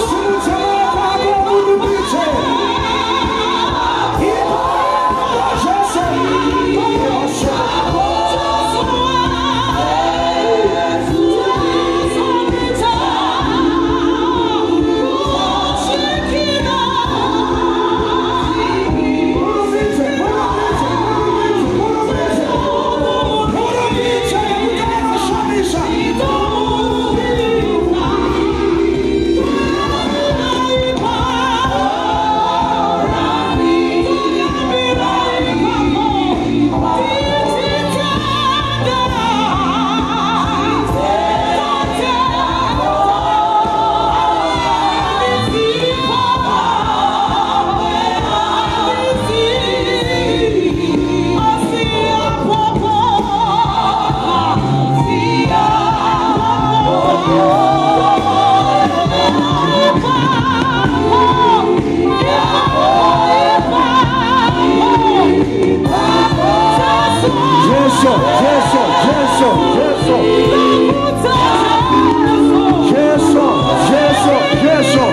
Simudza maoko ako murumbidze. Ipapo Jesu. Jesu. Murumbidze, murumbidze, murumbidze, murumbidze. Murumbidze nekuti anoshamisa. Jesu, Jesu, Jesu, Jesu. Jesu, Jesu, Jesu.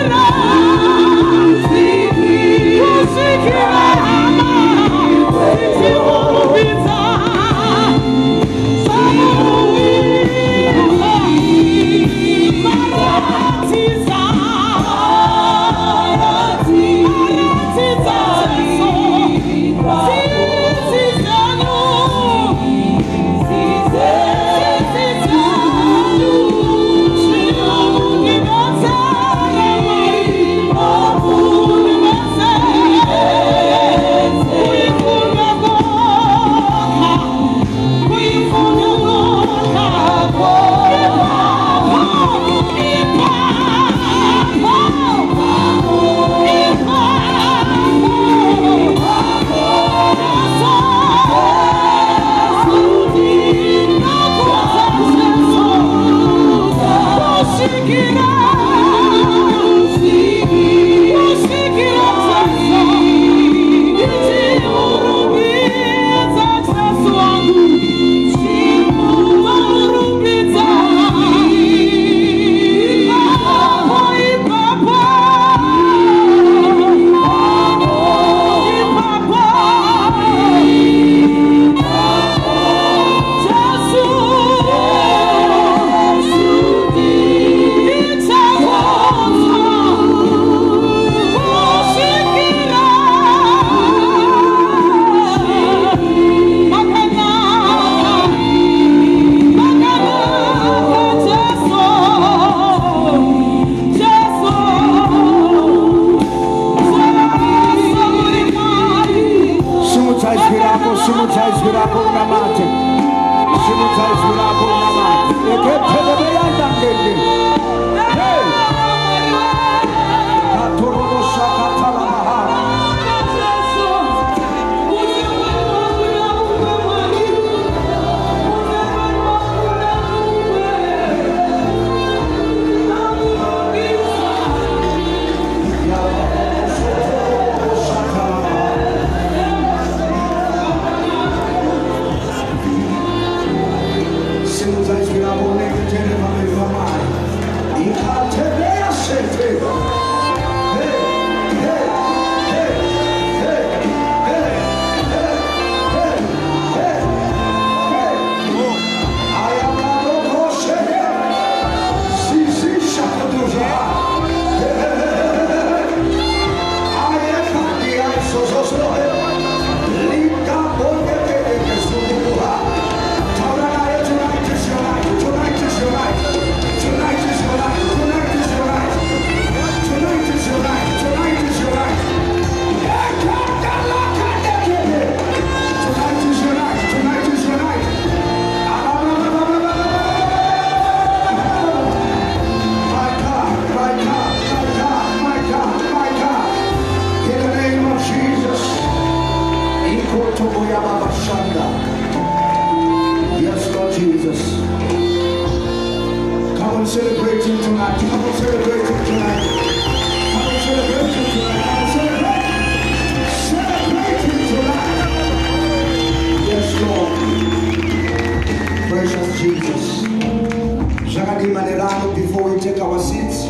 take our seats,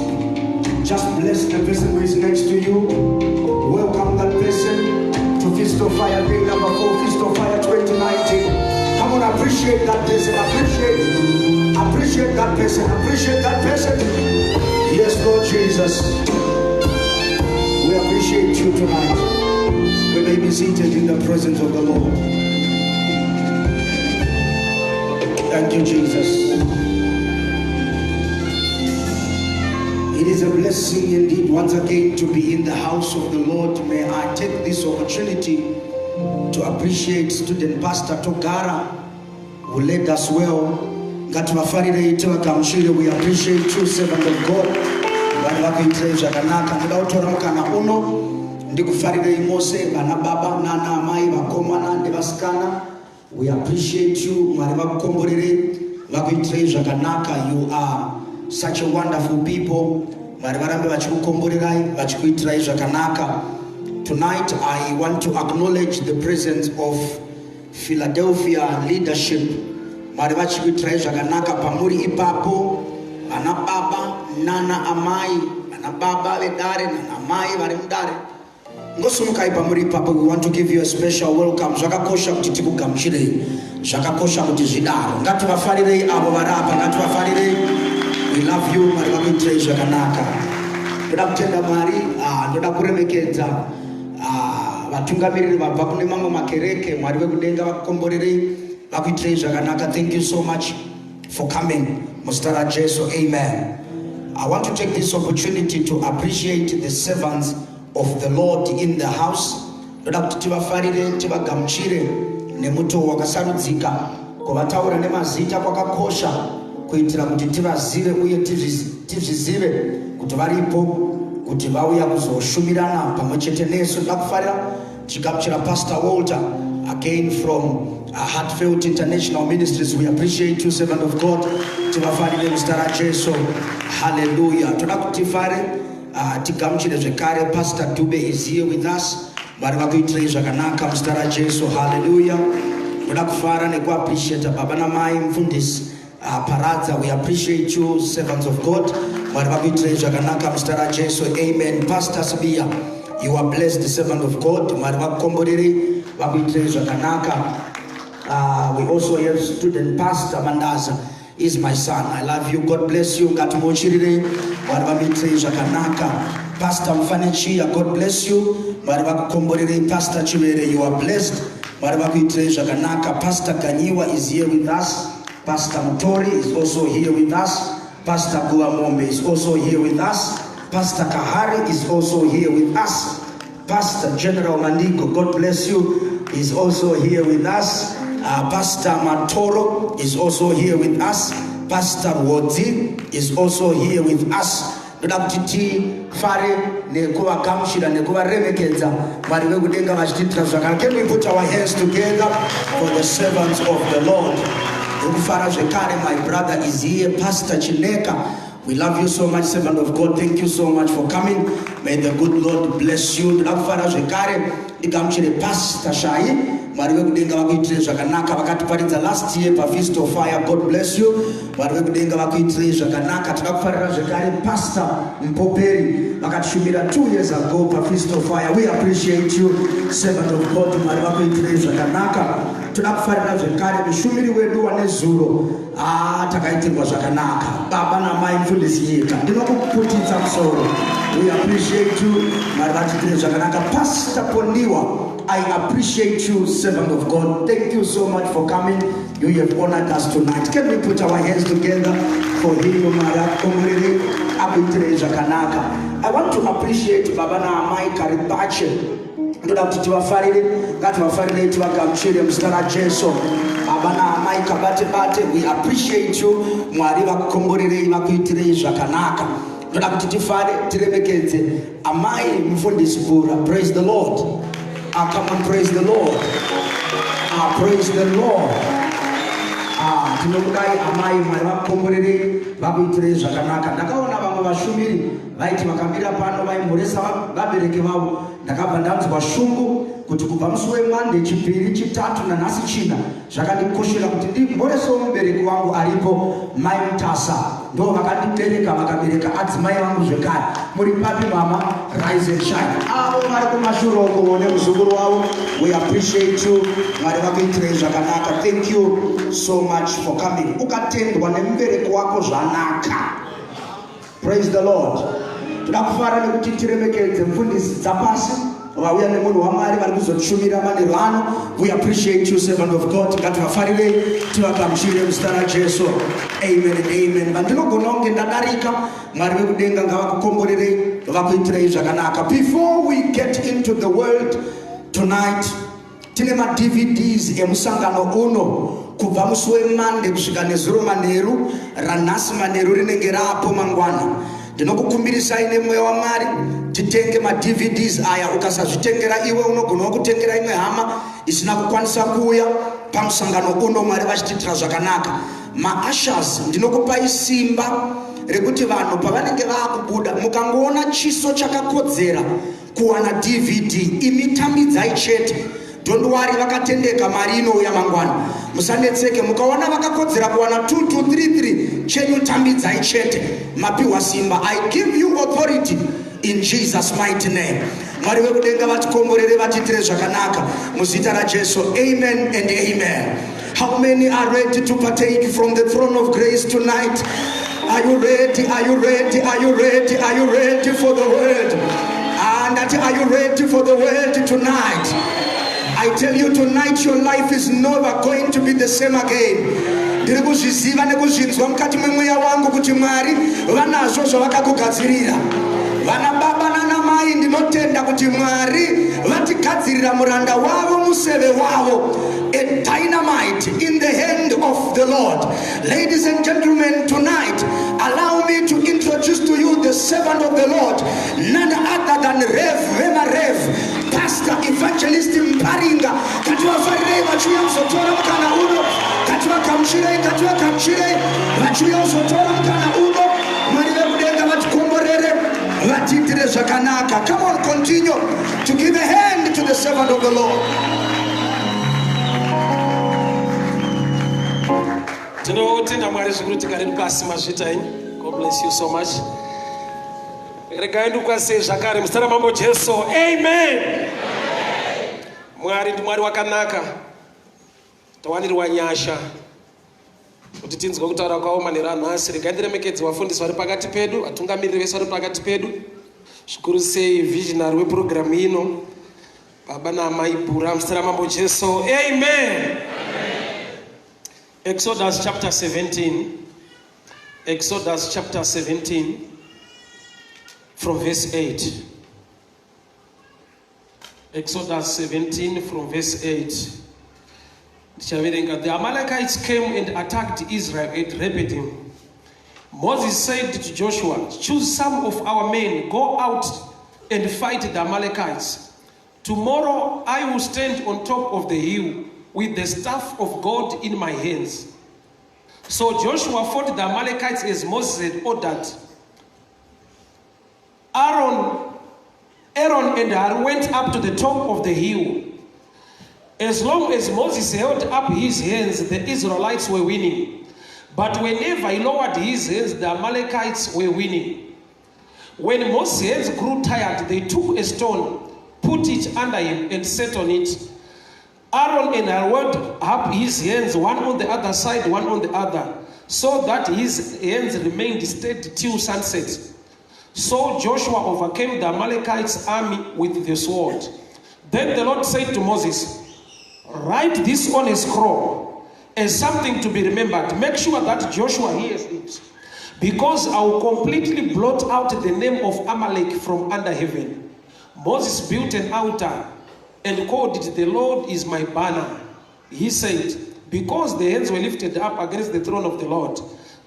just bless the person who is next to you. Welcome that person to Feast of Fire day number 4, Feast of Fire 2019. Come on, appreciate that person. Appreciate, appreciate that person. Appreciate that person. Yes, Lord Jesus. We appreciate you tonight. We may be seated in the presence of the Lord. Thank you, Jesus. It is a blessing indeed once again to be in the house of the Lord. May I take this opportunity to appreciate student pastor Togara, who led us well. Ngativafarirei tivagamuchire. We appreciate you, servant of God. Vanhu vakuitirei zvakanaka. Ndoda kutora mukana uno ndikufarirei mose vana baba nana amai, vakomana nevasikana. We appreciate you. Mwari vakukomborerei, vakuitirei zvakanaka. You are such a wonderful people. Mwari varambe vachikukomborerai, vachikuitirai zvakanaka. Tonight I want to acknowledge the presence of Philadelphia leadership. Mwari vachikuitirai zvakanaka pamuri ipapo, vana baba nana amai, vana baba vedare nana amai vari mudare. Ngosumukai pamuri ipapo. We want to give you a special welcome. Zvakakosha kuti tikugamuchirei, zvakakosha kuti zvidaro. Ngativafarirei avo vari apa, ngativafarirei. We love you. Mwari vakuitirei zvakanaka. Ndoda kutenda Mwari. Ndoda kuremekedza vatungamiriri vabva kune mamwe makereke. Mwari vekudenga vakukomborerei, vakuitirei zvakanaka. Thank you so much for coming. Muzita raJesu, amen. I want to take this opportunity to appreciate the servants of the Lord in the house. Ndoda kuti tivafarire, tivagamuchire nemutoo wakasarudzika. Kuvataura nemazita kwakakosha kuitira kuti tivazive uye tizvizive kuti varipo, kuti vauya kuzoshumirana pamwe chete nesu. Ndoda kufarira tichigamuchira Pastor Walter again from Heartfelt International Ministries. We appreciate you, servant of God. Tivafarire muzita raJesu. Hallelujah. Toda kuti tifare, tigamuchire zvekare Pastor Dube is here with us. Mwari vakuitirei zvakanaka muzita raJesu. Hallelujah. Ndoda kufara nekuappreciata baba namai mufundisi Paradza. We appreciate you, servants of God. Mwari vakuitirei zvakanaka muzita raJesu. Amen. Pastor Sibia, you are blessed, servant of God. Mwari vakukomborerei, vakuitirei zvakanaka. We also have student pastor Mandaza is my son. I love you. God bless you. Ngatimuchirirei. Mwari vamuitirei zvakanaka. Pastor Mfanechia, God bless you. Mwari vakukomborerei. Pastor Chivere, you are blessed. Mwari vakuitirei zvakanaka. Pastor Ganyiwa is here with us. Pastor Mutori is also here with us. Pastor Guamombe is also here with us. Pastor Kahari is also here with us. Pastor General Mandiko, God bless you, is also here with us. Pastor Matoro is also here with us. Pastor Wodzi is also here with us. Ndoda kuti tifare nekuvagamuchira nekuvaremekedza, Mwari vekudenga vachitiitira zvakanaka. Can we put our hands together for the servants of the Lord? Ndikufara zvekare, my brother is here, Pastor Chineka. We love you so much, servant of God. Thank you so much for coming. May the good Lord bless you. Ndoda kufara zvekare ndigamuchire Pastor Shai. Mwari vekudenga vakuitirei zvakanaka. Vakatiparidza last year paFeast of Fire. God bless you. Mwari vekudenga vakuitirei zvakanaka. Toda kufarira zvekare Pastor Mpoperi, vakatishumira 2 years ago paFeast of Fire. We appreciate you, servant of God. Mwari vakuitirei zvakanaka. Toda kufarira zvekare mushumiri wedu wanezuro. Takaitirwa zvakanaka, baba namai mufundisi Nyika. Ndinokuputitsa musoro. We appreciate you. Mwari vatiitire zvakanaka. Pastor Pondiwa, I appreciate you, servant of God. Thank you so much for coming. You have honored us tonight. Can we put our hands together for him? Mwari akukomborere, akuitirei zvakanaka. I want to appreciate baba naamai Karibache. Ndoda kuti tivafarire, ngativafarirei, tivagamuchire muzita raJesu. Baba naamai Kabate bate, we appreciate you. Mwari vakukomborerei, vakuitirei zvakanaka. Ndoda kuti tifare, tiremekedze amai mufundisi Bura. Praise the Lord. Ah, come on, praise the Lord. Ah, praise the Lord. Ah, tinokudai amai. Mwari vakukomborerei, vakuitirei zvakanaka. Ndakaona vamwe vashumiri vaiti vakamira pano vaimhoresa vabereki vavo. Ndakabva ndanzwa shungu kuti kubva musi weMonday, Chipiri, Chitatu nanhasi China, zvakandikoshera kuti ndimhoresewo mubereki wangu aripo, Mai Mutasa. Ndo vakandibereka, vakabereka adzimai vangu zvekare. Muri papi mama? Rise and shine. Avo vari kumashure uko nemuzukuru wavo, we appreciate you. Mwari vakuitirei zvakanaka. Thank you so much for coming. Ukatendwa nemubereki wako zvanaka. Praise the Lord. Toda kufara nekuti tiremekedze mfundisi dzapasi vauya nemunhu waMwari vari kuzoshumira manheru ano. We appreciate you, servant of God. Ngativafarirei, tivagamuchire muzita raJesu. Amen and amen. Vandinogona kunge ndadarika, Mwari vekudenga ngavakukomborerei, vakuitirei zvakanaka. Before we get into the world tonight, Tine maDVDs emusangano uno kubva musi weMonday kusvika nezuro manheru, ranhasi manheru rinenge raapo mangwana. Ndinokukumbirisai nemweya waMwari titenge maDVDs aya. Ukasazvitengera iwe unogonawo kutengera imwe hama isina kukwanisa kuuya pamusangano uno. Mwari vachitiitira zvakanaka. Maushers, ndinokupai simba rekuti vanhu pavanenge vaakubuda mukangoona chiso chakakodzera kuwana dvd imi tambidzai chete don't worry vakatendeka mari inouya mangwana musanetseke mukaona vakakodzera kuwana 2233 chenyu tambidzai chete mapiwa simba I give you authority in Jesus mighty name. Mwari vekudenga vatikomborere vatiitire zvakanaka muzita raJesu. Amen and amen. How many are ready to partake from the throne of grace tonight? Are you ready? Are you ready? Are you ready? Are you ready for the word? And are you ready for the word tonight? I tell you tonight your life is never going to be the same again. Ndiri kuzviziva nekuzvinzwa mukati memweya wangu kuti Mwari vanazvo zvavakakugadzirira. Vana baba nana mai, ndinotenda kuti Mwari vatigadzirira muranda wavo, museve wavo, a dynamite in the hand of the Lord. Ladies and gentlemen, tonight allow me to introduce to you the servant of the Lord, none other than Rev Vema Rev Pastor Evangelist Mparinga. Ngativafarirei vachiuya kuzotora mukana uno, ngativagamuchirei, ngativagamuchirei vachiuya kuzotora mukana uno. Mwari vekudenga vatikomborere, vatiitire zvakanaka. Come on, continue to give a hand to the servant of the Lord. Tinotenda Mwari zvikuru tigare pasi mazvita henyu. God bless you so much. Regai ndikukwanisei zvakare muzita raMambo Jesu. Amen. Mwari ndi Mwari wakanaka. Tawanirwa nyasha kuti tinzwe kutaura kwavo manheru anhasi. Regai ndiremekedze vafundisi vari pakati pedu, vatungamiriri vese vari pakati pedu, zvikuru sei visionary wepurogiramu ino, baba naamai Bhura, muzita raMambo Jesu. Amen. Exodus chapter 17. Exodus chapter 17 from verse 8. Exodus 17 from verse 8. Ndichaverenga. The Amalekites came and attacked Israel at Rephidim. Moses said to Joshua, choose some of our men, go out and fight the Amalekites. Tomorrow I will stand on top of the hill with the staff of God in my hands. So Joshua fought the Amalekites as Moses had ordered. Aaron and Hur went up to the top of the hill. As long as Moses held up his hands, the Israelites were winning. But whenever he lowered his hands, the Amalekites were winning. When Moses' hands grew tired, they took a stone, put it under him, and sat on it. Aaron and Hur held up his hands, one on the other side, one on the other, so that his hands remained steady till sunset. So Joshua overcame the Amalekites' army with the sword. Then the Lord said to Moses, write this on a scroll as something to be remembered. Make sure that Joshua hears it, because I will completely blot out the name of Amalek from under heaven. Moses built an altar and called it, The Lord is my banner. He said, because the hands were lifted up against the throne of the Lord,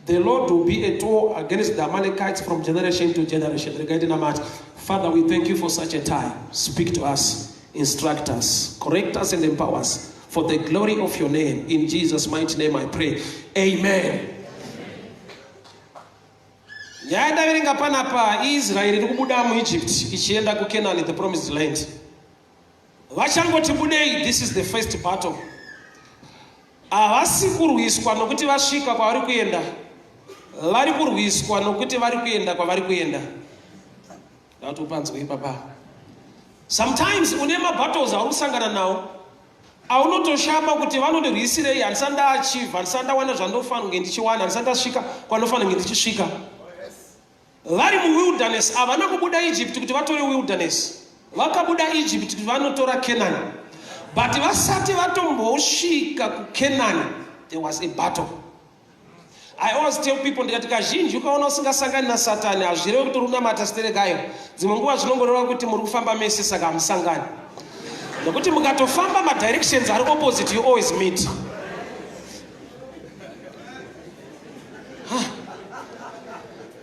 the Lord will be at war against the Amalekites from generation to generation. Regarding Amat, Father, we thank you for such a time. Speak to us, instruct us, correct us, and empower us for the glory of your name. In Jesus' mighty name I pray. Amen. Nyaya ndaverenga panapa, Israeri iri kubuda muEgypt ichienda kuCanaan, the promised land. Vachangoti budei, this is the first battle. Havasi kurwiswa nokuti vasvika kwavari kuenda. Vari kurwiswa nokuti vari kuenda kwavari kuenda. Ndatopanzwa ipapa. Sometimes une mabattles auri kusangana nawo aunotoshama kuti vanondirwisirei, handisati ndaachieve, handisati ndawana zvandinofanira kunge ndichiwana, handisati ndasvika kwandinofanira kunge ndichisvika. Vari muwilderness, havana kubuda Egypt kuti vatore wilderness, vakabuda Egypt kuti vanotora Canaan, but vasati vatombosvika kuCanaan there was a battle. I always tell people ndikati kazhinji ukaona usingasangani nasatani hazvirevi kuti uri kunamata siterekayo. Dzimwe nguva zvinongoreva kuti muri kufamba mese saka hamusangani, nokuti mukatofamba madirections ari opposite you always meet.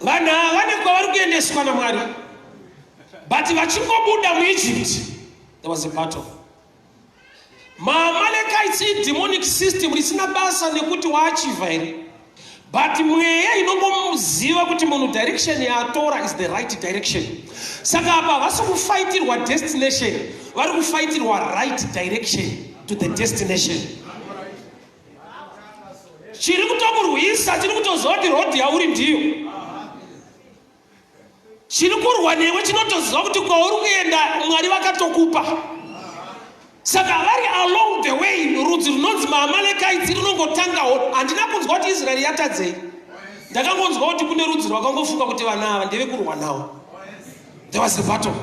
Vanhu ava vane kwavari kuendeswa naMwari, but vachingobuda muEgypt there was a battle. MaAmalekites idemonic system risina basa nekuti waachiva here, but mweya inongomuziva kuti munhu direction yaatora is the right direction. Saka apa havasi kufaitirwa destination, vari kufaitirwa right direction to the destination. Chiri kutokurwisa chiri kutoziva kuti rodhi yauri ndiyo. Chiri kurwa newe chinotoziva kuti kwauri kuenda Mwari vakatokupa. Saka vari along the way, rudzi runonzi maAmalekites runongotangawo. Handina kunzwa kuti Israeri yatadzei, ndakangonzwa kuti kune rudzi rwakangofunga kuti vana ava ndevekurwa navo. There was a battle.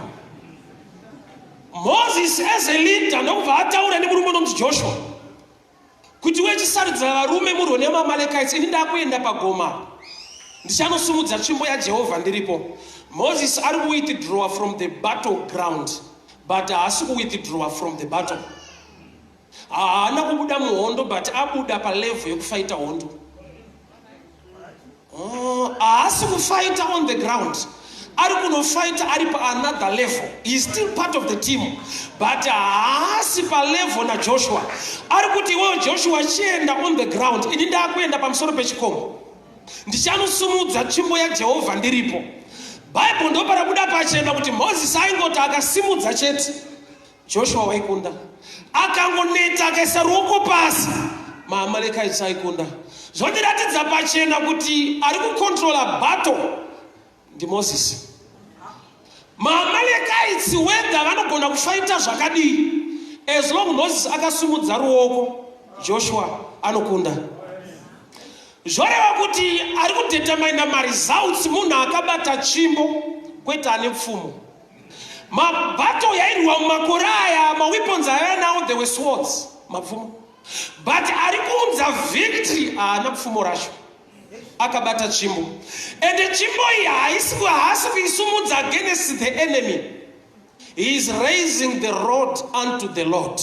Moses as a leader ndokubva ataura nemurume unonzi Joshua kuti wechisarudza varume murwe nemaAmalekites, ini ndakuenda pagoma, ndichanosumudza tsvimbo yaJehovha ndiripo. Moses ari kuwithdraw from the battle ground, but haasi kuwithdraw from the battle. Haana kubuda muhondo, but abuda palevel yekufaita hondo. Oh, haasi kufighta on the ground, ari kunofighta ari paanother level. He is still part of the team, but haasi palevel naJoshua. Ari kuti, iwewo Joshua, chienda on the ground, ini ndakuenda pamusoro pechikomo, ndichanosumudza tsvimbo yaJehovha ndiripo. Bhaibheri ndoparabuda pachena kuti Mozisi aingoti akasimudza chete, Joshua waikunda. Akangoneta akaisa ruoko pasi, maAmalekites aikunda. Zvondiratidza pachena kuti ari kucontrola battle ndiMozisi. MaAmalekites wega vanogona kufaita zvakadii, as long Moses akasumudza ruoko, Joshua anokunda. Zvoreva kuti ari kudetermina maresults munhu akabata tsvimbo, kwete ane pfumo. Mabattle yairwa mumakore aya, maweapons aiva nawo, they were swords, mapfumo, but ari kuunza victory haana pfumo racho, akabata tsvimbo. Ende tsvimbo iyi haasi kuisumudza against the enemy. He is raising the rod unto the Lord.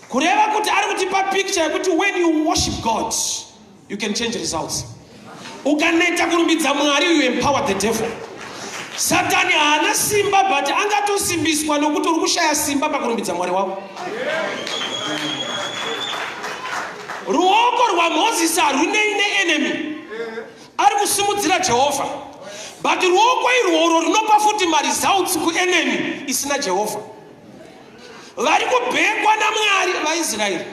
Kureva kuti ari kutipa picture yekuti when you worship God, you can change results. Ukaneta kurumbidza Mwari, you empower the devil. Satani haana simba, but angatosimbiswa nokuti uri kushaya simba pakurumbidza Mwari wako. Ruoko rwaMozisi harunei neenemy, ari kusimudzira Jehovha, but ruoko irworwo runopa futi maresults kuenemy isina Jehovha. Vari kubhekwa naMwari vaIsraeri,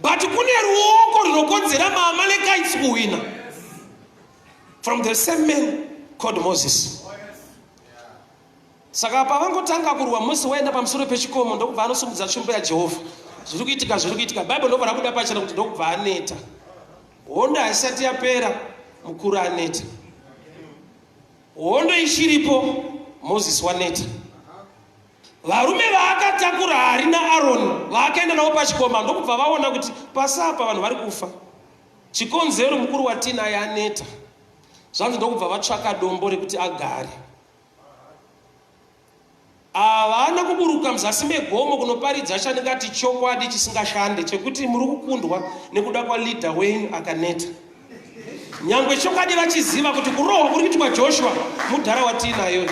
but kune ruoko runokonzera maAmalekites kuhwina from the same man called Moses. Saka pavangotanga kurwa, musi waenda pamusoro pechikomo ndokubva anosumudza tsvimbo yaJehovha, zviri kuitika, zviri kuitika, Bhaibheri ndobva rabuda pachena kuti ndokubva aneta. Hondo haisati yapera, mukuru aneta. Hondo ichiripo, Mozisi waneta. Varume vaakatakura, Hari naAroni, vaakaenda navo pachikoma, ndokubva vaona kuti pasi apa vanhu vari kufa, chikonzero mukuru watinaye aneta. Zvanzi ndokubva vatsvaka dombo rekuti agare. Havana kuburuka muzasi megomo kunoparidza chandingati chokwadi chisingashande chekuti muri kukundwa nekuda kwaleader wenyu akaneta, nyangwe chokwadi vachiziva kuti kurohwa kuri kuitwa Joshua mudhara watiinayo.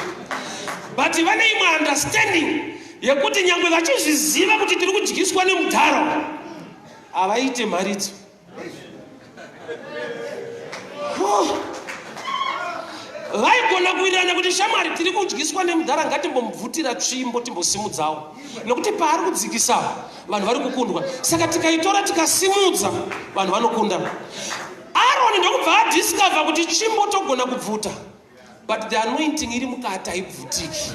But vane imwe understanding yekuti nyangwe vachizviziva kuti tiri kudyiswa nemudhara, havaite mharidzo. Oh. Vaigona kuwirirana kuti, shamwari, tiri kudyiswa nemudhara, ngatimbomubvutira tsvimbo timbosimudzawo, nokuti paari kudzikisa vanhu vari kukundwa, saka tikaitora tikasimudza vanhu vanokunda. Aroni Aroni ndokubva adiscover kuti tsvimbo togona kubvuta but the anointing iri mukati haibvutiki.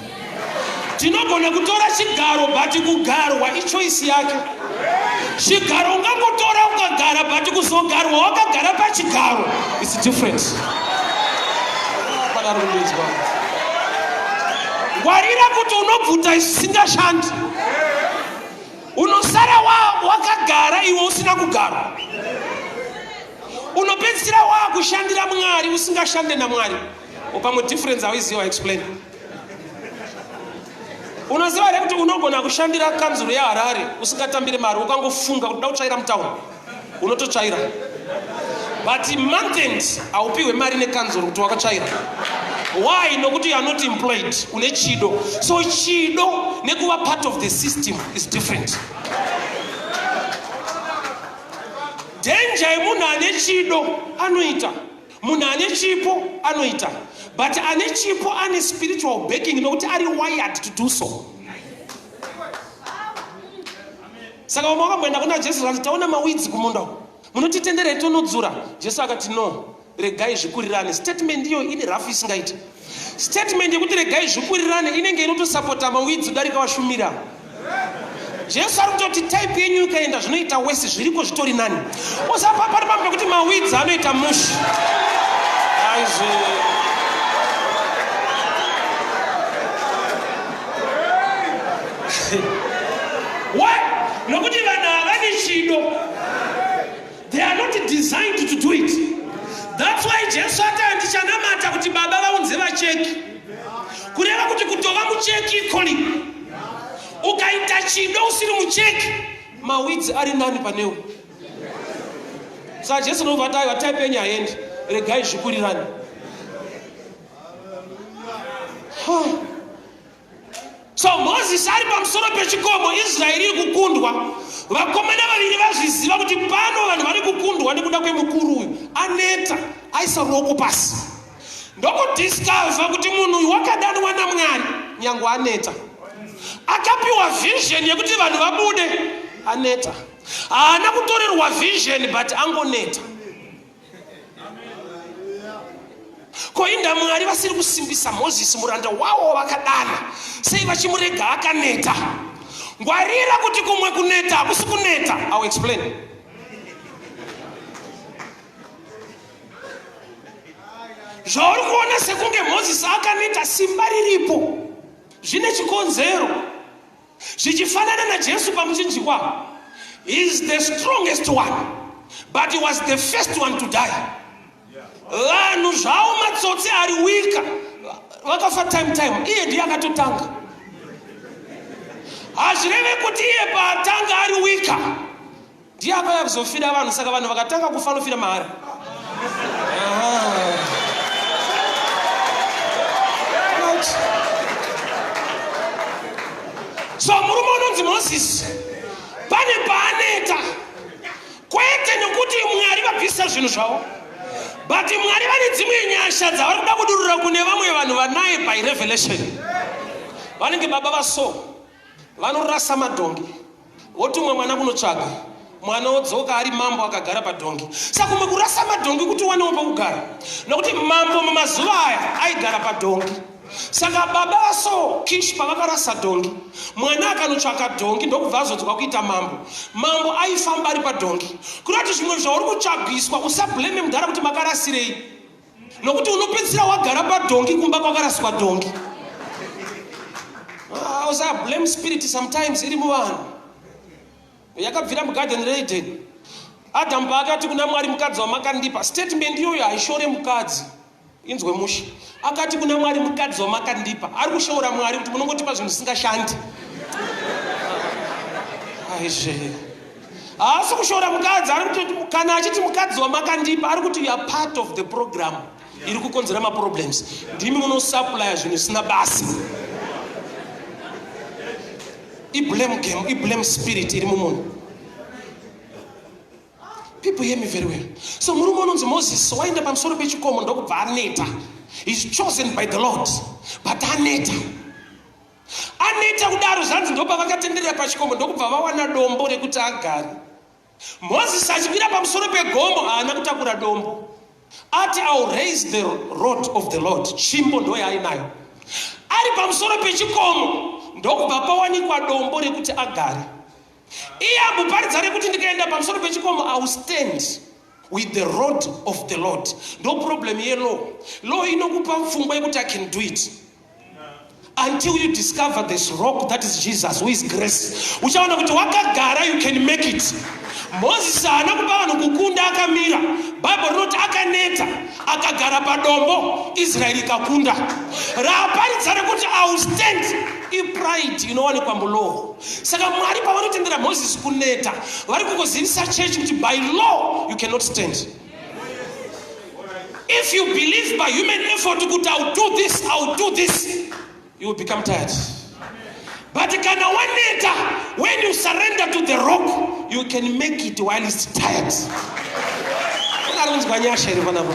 Tinogona kutora chigaro but kugarwa ichoice yake. Chigaro ungangotora ukagara but kuzogarwa wakagara pachigaro it's different. Pana rundinzwa. Ngwarira kuti unobvuta isingashandi. Unosara wakagara iwe usina kugarwa. Unopedzisira wakushandira Mwari usingashande naMwari. Pamwe difference hauiziva explain. Unoziva here kuti unogona kushandira kanzuru yeHarare usingatambire mari ukangofunga kuti da kutsvaira mutauni unototsvaira but month end haupiwe mari nekanzuru kuti wakatsvaira. Why? Nokuti you are not employed, une chido. So chido nekuva part of the system is different. Danger yemunhu ane chido anoita, munhu ane chipo anoita, but ane chipo ane spiritual backing nokuti ari wired to do so. Saka vamwe vakamboenda kuna Jesu vakati taona mawidzi kumunda uku, munotitenderei tonodzura? Jesu akati no, regai zvikurirane. Statement iyo ine rafu isingaiti. Statement yekuti regai zvikurirane inenge inotosapota mawidzi kudarika washumira. Jesu ari kutoti type yenyu ikaenda zvinoita wese zviriko zvitori nani. Usapa pari pamwe pekuti mawidzi anoita mushi. Aizve. Why? Nokuti vanhu havani chido. They are not designed to do it. That's why Jesu ati handichanamata kuti baba vaunze vacheki. Kureva kuti kutova mucheki calling. Ukaita chido usiri mucheki, mawidzi ari nani panewe. Saka Jesu ndobva ati aiwa type yenyu haiendi, regai zvikurirane. Huh. So Mozisi ari pamusoro pechikomo, Israeri iri kukundwa. Vakomana vaviri vazviziva kuti pano vanhu vari kukundwa nekuda kwemukuru uyu aneta, aisa ruoko pasi. Ndokudiscover kuti munhu uyu wakadanwa naMwari nyangwe aneta. Akapiwa vision yekuti vanhu vabude aneta. Haana kutorerwa vision but angoneta. Ko inda Mwari vasiri kusimbisa Mozisi muranda wavo wavakadana, sei vachimurega akaneta? Ngwarira kuti kumwe kuneta hakusi kuneta. I will explain. Zvauri kuona sekunge Mozisi akaneta, simba riripo, zvine chikonzero. Zvichifanana naJesu pamuchinjikwa, he is the strongest one but he was the first one to die. Vanhu zvavo matsotsi ari wika vakafa time time, iye ndiye akatotanga. Hazvireve kuti iye paatanga ari wika ndiye akauya kuzofira vanhu, saka vanhu vakatanga kufa anofira mahara. Right. So murume unonzi Moses pane paaneta, kwete nekuti Mwari vabvisa zvinhu zvavo, but Mwari vane dzimwe nyasha dzavari kuda kudurura kune vamwe vanhu vanaye by revelation. Vanenge baba vaso vanorasa madhongi votumwa mwana kunotsvaga mwana odzoka ari mambo akagara padhongi. Saka kumwe kurasa madhongi kuti uwanewo pekugara, nokuti mambo mumazuva aya aigara padhongi. Saka baba vaSaul Kish pavakarasa dhongi, mwana akanotsvaka dhongi ndokubva azodzwa kuita mambo. Mambo aifamba ari padhongi. Kureva kuti zvimwe zvauri kutsvagiswa usablame mudhara kuti makarasirei, nokuti unopedzisira wagara padhongi kumba kwakaraswa dhongi. Usablame spirit sometimes iri muvanhu yakabvira mugarden reEden. Adam paakati kuna Mwari, mukadzi wamakandipa, statement iyoyo haishore mukadzi, inzwe mushe. Akati kuna Mwari, mukadzi wamakandipa, ari kushoora Mwari kuti munongotipa zvinhu zvisingashandi. Aizve haasi kushoora mukadzi, ari kuti kana achiti mukadzi wamakandipa, ari kuti you are part of the program iri kukonzera maproblems. Ndimi munosupplya zvinhu zvisina basa. Iblame game, iblame spirit iri mumunhu. People hear me very well. So murume unonzi Moses waenda pamusoro pechikomo ndokubva aneta. He's chosen by the Lord, but aneta. Aneta kudaro zvanzi ndopavakatenderera pachikomo ndokubva vawana dombo rekuti agare. Moses achikwira pamusoro pegomo haana kutakura dombo. Ati I will raise the rod of the Lord. Tsvimbo ndo yaainayo. Ari pamusoro pechikomo ndokubva pawanikwa dombo rekuti agare. Iye amboparidza rekuti ndikaenda pamusoro pechikomo I will stand with the rod of the Lord. Ndo problem yelaw. Law inokupa pfungwa yekuti I can do it. Until you discover this rock that is Jesus who is grace. Uchaona kuti wakagara you can make it. Moses haana kupa vanhu kukunda akamira. Bible rinoti akaneta akagara padombo Israel ikakunda. Raaparidza rekuti I will stand ipride inowanikwa mulaw. Saka Mwari pavanotendera Moses kuneta vari kukuzivisa church kuti by law you cannot stand. If you believe by human effort kuti I'll do this, I'll do this, you will become tired. But kana waneta, when you surrender to the rock, you can make it while it's tired. Unarunzwa nyasha here panapa?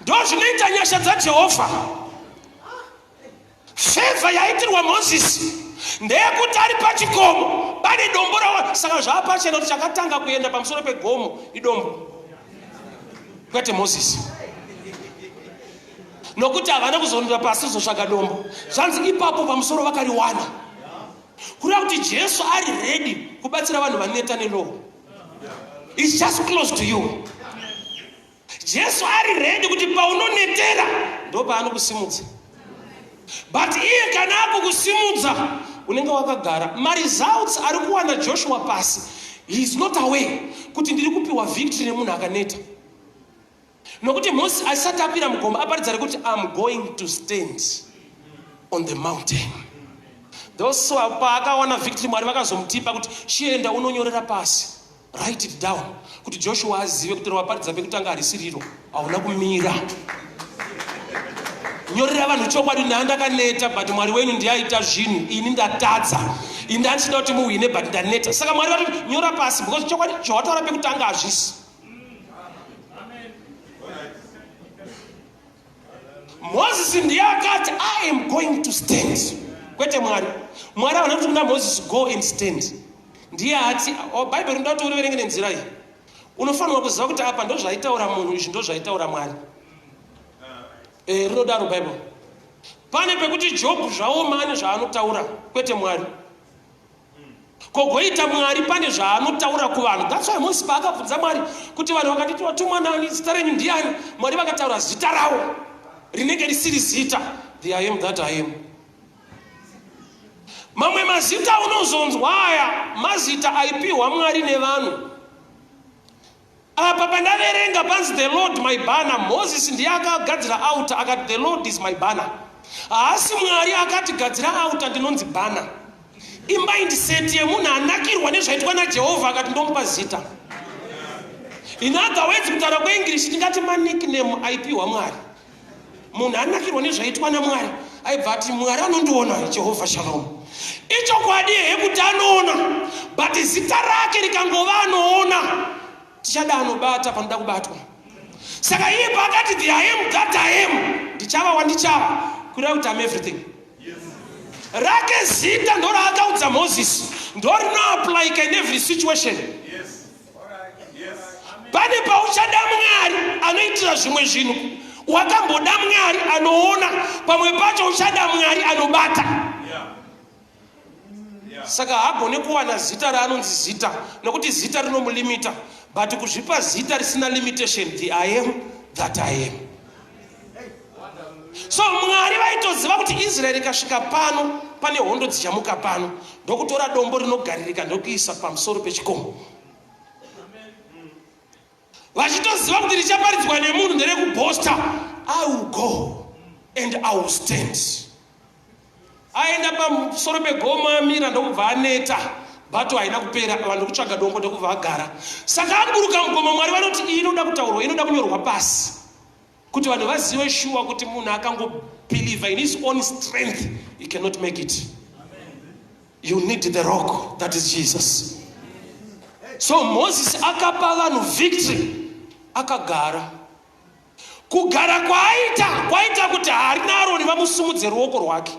Ndozvinoita nyasha dzaJehovha. Fevha yaitirwa Mozisi ndeyekuti ari pachikomo pane dombo rawa. Saka zvaapachena kuti chakatanga kuenda pamusoro pegomo idombo, kwete Mozisi, nokuti havana kuzonora pasi kuzotsvaga dombo. Zvanzi ipapo pamusoro vakariwana. Kureva kuti Jesu ari ready kubatsira vanhu vaneta nelow. It's just close to you. Jesu ari ready kuti paunonetera ndopaanokusimudza. But iye kana akukusimudza unenge wakagara. Maresults ari kuwana Joshua pasi, he is not aware kuti ndiri kupiwa victory nemunhu akaneta. Nokuti Moses asati akwira mugomo aparidza rekuti I'm going to stand on the mountain. Those paakawana victory Mwari vakazomutipa kuti chienda unonyorera pasi. Write it down kuti Joshua azive kuti rawaparidza pekutanga harisiriro, hauna kumira. Nyorera vanhu chokwadi, nhaa ndakaneta but Mwari wenyu ndiye aita zvinhu, ini ndatadza, ini ndandichida kuti muhwine but ndaneta. Saka Mwari vatoti nyora pasi because chokwadi zvawataura pekutanga hazvisi. Moses ndiye akati I am going to stand, kwete Mwari. Mwari havana kuti kuna Moses go and stand. Ndiye ati oh, Bhaibheri rinoda kuti uriverenge nenzira iyi. Unofanirwa kuziva kuti apa ndozvaitaura munhu, izvi ndozvaitaura Mwari. Eh, rinodaro Bhaibheri. Pane pekuti Job zvaoma ane zvaanotaura, kwete Mwari. Kogoita Mwari pane zvaanotaura kuvanhu. That's why Moses paakabvunza Mwari kuti vanhu vakanditi watumwa nani, zita renyu ndiani? Mwari vakataura zita ravo rinenge risiri zita, the I am that I am. Mamwe mazita unozonzwa aya mazita aipiwa Mwari nevanhu. Apa pandaverenga panzi the Lord my banner, Moses ndiye akagadzira altar akati the Lord is my banner. Haasi Mwari akati gadzira altar ndinonzi banner. Imindset yemunhu anakirwa nezvaitwa naJehovha akati ndomupa zita. In other words, kutaura kweEnglish tingati manickname aipiwa Mwari. Munhu anakirwa nezvaitwa naMwari aibva ati Mwari anondiona, Jehovha Shalom. Ichokwadi here kuti anoona, but zita rake rikangova anoona, tichada anobata panoda kubatwa. Saka iye paakati the I am that I am, ndichava wandichava, kureva kuti I'm everything. Rake zita ndoraakaudza Moses, ndorinoapplyika in every situation. Pane pauchada Mwari anoitira zvimwe zvinhu, wakamboda Mwari anoona, pamwe pacho uchada Mwari anobata. Saka haagone kuwana zita raanonzi zita, nokuti zita rinomulimita, but kuzvipa zita risina limitation, the I am that I am. So Mwari vaitoziva kuti Israeri ikasvika pano pane hondo dzichamuka pano, ndokutora dombo rinogaririka ndokuisa pamusoro pechikomo, vachitoziva kuti richaparidzwa nemunhu nderekubhosta. I will go and I will stand. Aenda pamusoro pegomo amira ndokubva aneta, bato haina kupera, vanhu kutsvaga dombo ndokubva agara. Saka aburuka mugomo, Mwari vanoti iyi inoda kutaurwa, inoda kunyorwa pasi kuti vanhu vazive shuwa kuti munhu akangobelieve in his own strength he cannot make it. You need the rock that is Jesus. So Moses akapa vanhu victory akagara. Kugara kwaaita kwaita kuti Hari naAroni vamusumudze ruoko rwake.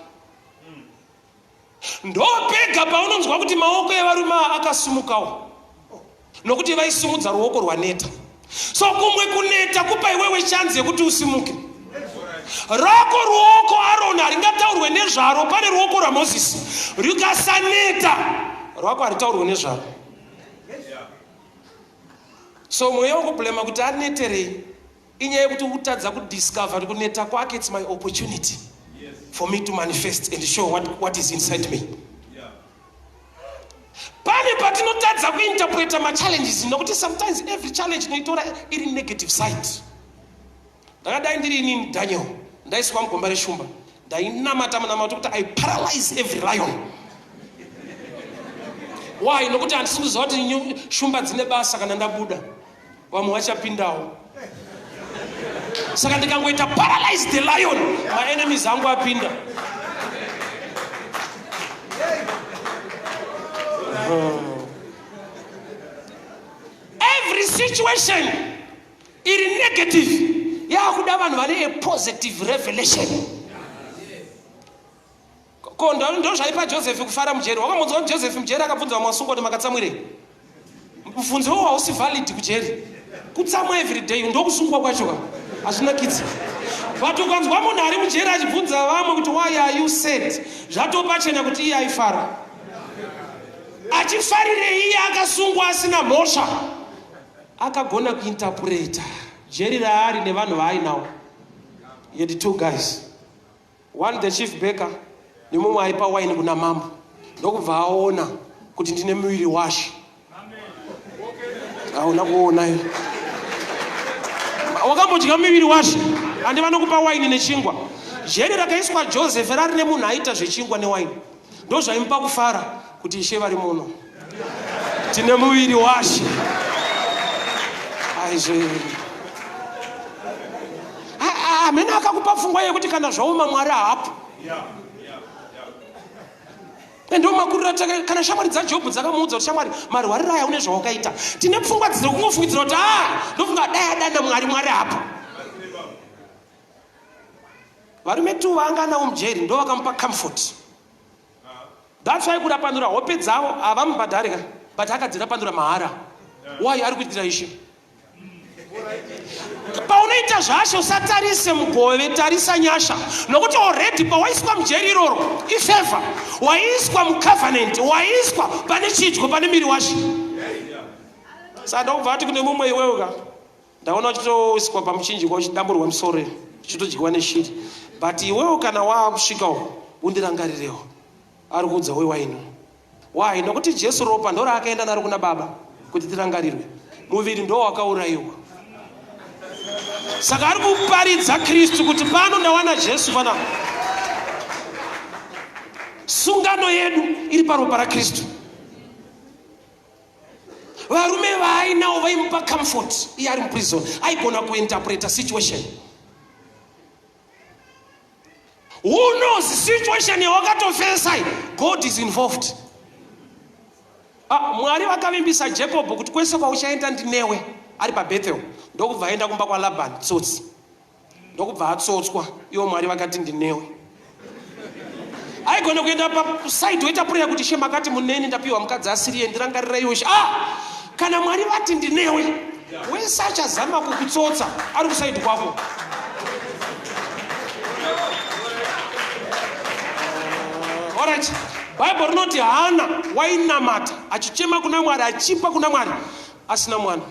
Ndopega paunonzwa kuti maoko evarume ava akasumukawo, nokuti vaisumudza ruoko rwaneta. So kumwe kuneta kupa iwewe chanzi yekuti usimuke. Rako ruoko Aroni haringataurwe nezvaro pane ruoko rwaMozisi. Rikasaneta rwako haritaurwe nezvaro. So mweya wekublema kuti aneterei inyaya yekuti ukutadza kudiscover kuti kuneta kwake it's my opportunity for me to manifest and show what is inside me. Pane patinotadza kuinterpreta machallenges nokuti sometimes every challenge tinoitora iri negative side. Ndakadai ndiri inini Daniel ndaiswa mugomba reshumba ndainamata munamato kuti I paralyze every lion. Why? Nokuti handisi kuziva kuti shumba dzine basa kana ndabuda vamwe vachapindawo. Saka ndikangoita paralyze the lion maenemies angu apinda. Every situation iri negative yakuda vanhu vane a positive revelation. Ko ndozvaipa Joseph kufara mujeri. Wakamunzwa kuti Joseph mujeri akabvunza vamwe vasungwa kuti makatsamwirei? Mubvunzo uwo hausi valid kujeri. Kutsamwa every day ndokusungwa kwacho ka. Hazvinakidzi. But ukanzwa munhu ari mujeri achibvunza vamwe kuti why are you sad? Zvatopachena kuti iye aifara. Achifarirei iye akasungwa asina mhosva? Akagona kuinterpreta jeri raari nevanhu vaainawo. He had two guys. One the chief baker nemumwe aipa waini kuna mambo ndokubva aona kuti ndine muviri washe. Hauna kuona iyo. Wakambodya muviri washe handi vanokupa waini nechingwa. Jeri rakaiswa Joseph rari remunhu aiita zvechingwa newaini. Ndozvaimupa kufara kuti ishe vari muno. Tine muviri washe. Aizve. Hamene akakupa pfungwa yekuti kana zvaoma Mwari haapo. Ndo makuriro ataka kana shamwari dzaJobhu dzakamuudza kuti shamwari marwariro aya une zvawakaita. Tine pfungwa dziri kungofungidzira kuti ah ndofunga dai adana Mwari Mwari haapo. Varume tu vaanga navo mujeri ndo vakamupa comfort. That's why kurapandura hope dzavo havamubhadhari ka but akadzirapandura mahara. Why ari kuitira ishe? Paunoita zvashe usatarise mugove, tarisa nyasha nokuti already pawaiswa mujeri iroro ifavor, waiswa mucovenant, waiswa pane chidyo pane miri washe. Saka ndokubva ati kune mumwe iwewe ka ndaona uchitoiswa pamuchinjikwa uchidamburwa musoro uchitodyiwa neshiri but iwewo kana waakusvikawo undirangarirewo ari kuudza wewaini why nokuti Jesu ropa ndoraakaenda naro kuna baba kuti tirangarirwe muviri ndo wakaurayiwa saka ari kuparidza Kristu kuti pano ndawana Jesu panapa sungano yedu iri paropa raKristu Varume vaainawo vaimupa comfort iye ari muprison, aigona kuinterpreta situation. Who knows situation yawakatofesa, God is involved. Ah, Mwari vakavimbisa Jacob kuti kwese kwauchaenda ndinewe ari paBethel, ndokubva aenda kumba kwaLaban tsotsi. Ndokubva atsotswa ivo Mwari vakati ndinewe. Aigona kuenda paside oita prayer kuti she makati muneni ndapiwa mukadzi asiriye ndirangariraiwo she. Ah, kana Mwari vati ndinewe wese achazama kukutsotsa ari kusaidi kwako. Alright. Bible rinoti Hana wainamata achichema kuna Mwari achipa kuna Mwari asina mwana.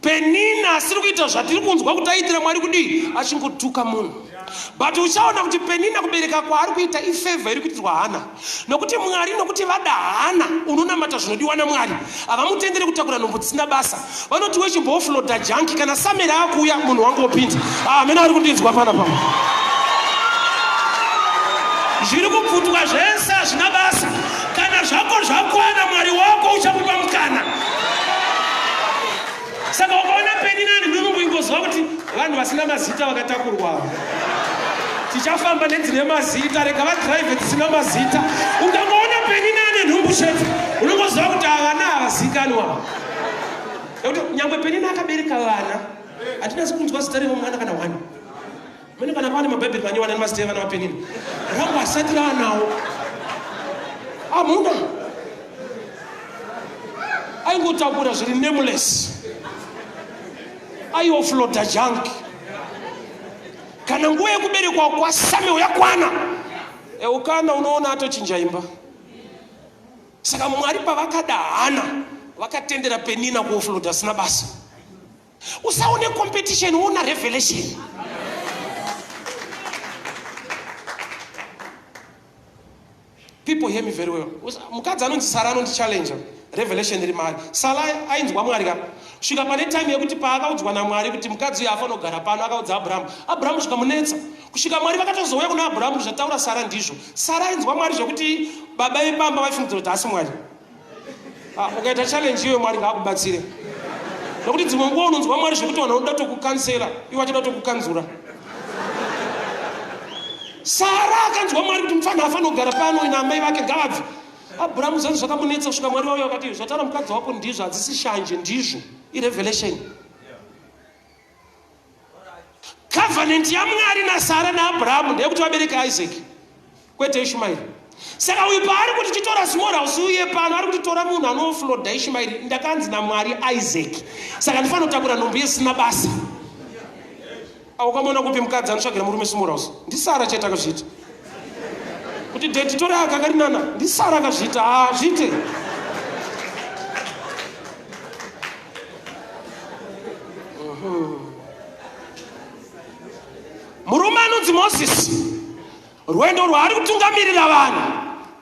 Penina asiri kuita zvatiri kunzwa kuti aitira Mwari kudii achingotuka munhu. But uchaona kuti Penina kubereka kwaari kuita ifavor iri kuitirwa Hana. Nokuti Mwari nokuti vada Hana unonamata zvinodiwa naMwari. Havamutendere kutakura nhumbu dzisina basa. Vanoti wechimboofloda junk kana Samuel akuuya munhu wangu wopinda. Ah, amene ari kundinzwa pana pamwe. Zviri kubvutwa zvese hazvina basa. Kana zvako zvakwana Mwari wako uchakupa mukana. Saka ukaona Peninani nhumbu ingoziva kuti vanhu vasina mazita vakatakurwa. Tichafamba nedzine mazita, rega vadrive dzisina mazita. Ukangoona Peninani nhumbu chete, unongoziva kuti ava vana havazikanwa. Nekuti nyangwe Penina akabereka vana, hatinasi kunzwa zita remwana kana one. Mene kana pane mabhaibheri manyowani ane mazita evana vaPenina. Rangu asati raanawo. Hamuna. Aingotakura zviri nameless. Aiofloda junk. Kana nguva yekuberekwa kwaSamuel yakwana, Eukana unoona atochinja imba. Saka Mwari pavakada Hana, vakatendera Penina kuofloda asina basa. Usaone competition, una revelation. People hear me very well. Mukadzi anonzi Sara anondi challenge revelation iri maari. Sara ainzwa Mwari ka. Svika pane time yekuti paakaudzwa naMwari kuti mukadzi uyu afanira kugara pano akaudza Abrahamu. Abrahamu zvikamunetsa. Kusvika Mwari vakatozouya kuna Abrahamu zvataura Sara ndizvo. Sara ainzwa Mwari zvekuti baba vepamba vaifungidzira kuti haasi Mwari. Ah, ukaita challenge iyoyo Mwari ngaakubatsire. Nokuti dzimwe nguva unonzwa Mwari zvekuti vanhu vanoda tokukansela, ivo vachida tokukanzura. Sara akanzwa Mwari kuti mufana afanira kugara pano ina amai vake ngavabve. Abrahamu zvanzi zvakamunetsa kusvika Mwari vauya vakati zvataura mukadzi wako ndizvo hadzisi shanje ndizvo. Irevelation. Covenant yaMwari naSara naAbrahamu ndeyekuti vabereke Isaac kwete Ishmaeri. Saka uyu paari kuti chitora small house uye pano ari kuti tora munhu anoofloda Ishmaeri, ndakanzi naMwari Isaac. Saka ndifanira kutakura nhumbu yesina basa. Aukamona kupi mukadzi anotsvagira murume small house? NdiSara chete akazviita. Kuti daddy tora aka karinana, ndiSara akazviita. Ah, zviite. Murume anonzi Mozisi, rwendo rwaari kutungamirira vanhu,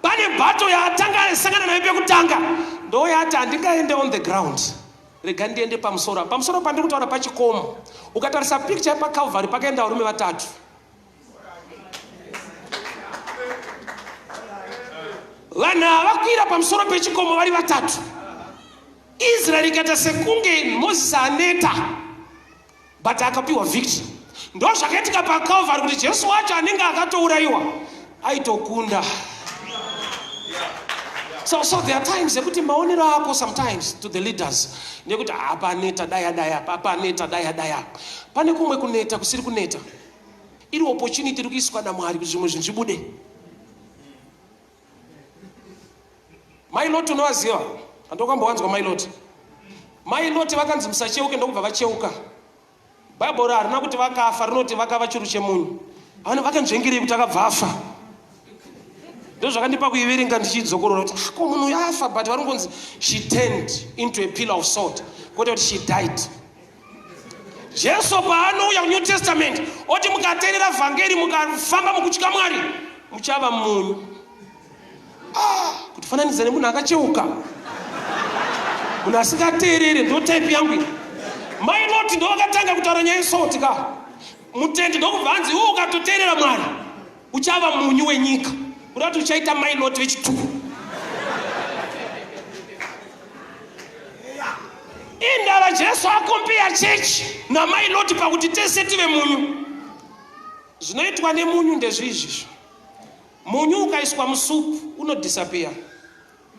pane bhato yaatanga asangana nayo pekutanga, ndoyaati handingaende on the ground, rega ndiende pamusoro. Pamusoro pandiri kutaura pachikomo. Ukatarisa picture yepaCalvary pakaenda varume vatatu. Vanhu ava vakwira pamusoro pechikomo vari vatatu. Israel ikaita sekunge Moses aneta but akapiwa victory. Ndozvakaitika paCalvary kuti Jesu wacho anenge akatourayiwa aitokunda. So, so there are times ekuti maonero ako sometimes to the leaders nekuti apa aneta dai adai apa apa aneta dai adai apa. Pane kumwe kuneta kusiri kuneta. Iri opportunity iri kuiswa naMwari kuti zvimwe zvinhu zvibude. Mai Loti unovaziva? Handokambowanzwa Mai Loti. Mai Loti vakanzi musacheuke ndokubva vacheuka. Bhaibheri harina kuti vakafa, rinoti vakava churu chemunyu. Vane vakanzvengerei kuti akabva afa. Ndozvakandipa kuiverenga ndichidzokorora kuti ah, ko munhu uyu afa but vari kunzi she turned into a pillar of salt kwete kuti she died. Jesu paanouya kuNew Testament oti mukateerera vhangeri mukafamba mukutya Mwari muchava munyu. Ah, kutifananidza nemunhu akacheuka munhu asingateerere ndo type yangu iyi. Mai Loti ndo vakatanga kutaura nyaya yesalt ka mutendi ndokubva anzi iwe ukatoteerera Mwari uchava munyu wenyika kuda kuti uchaita mai Loti vechituku. Indava Jesu akompeya chechi namai Loti pakuti tese tive munyu. Zvinoitwa nemunyu ndezvizvi. Munyu ukaiswa musupu unodisappear.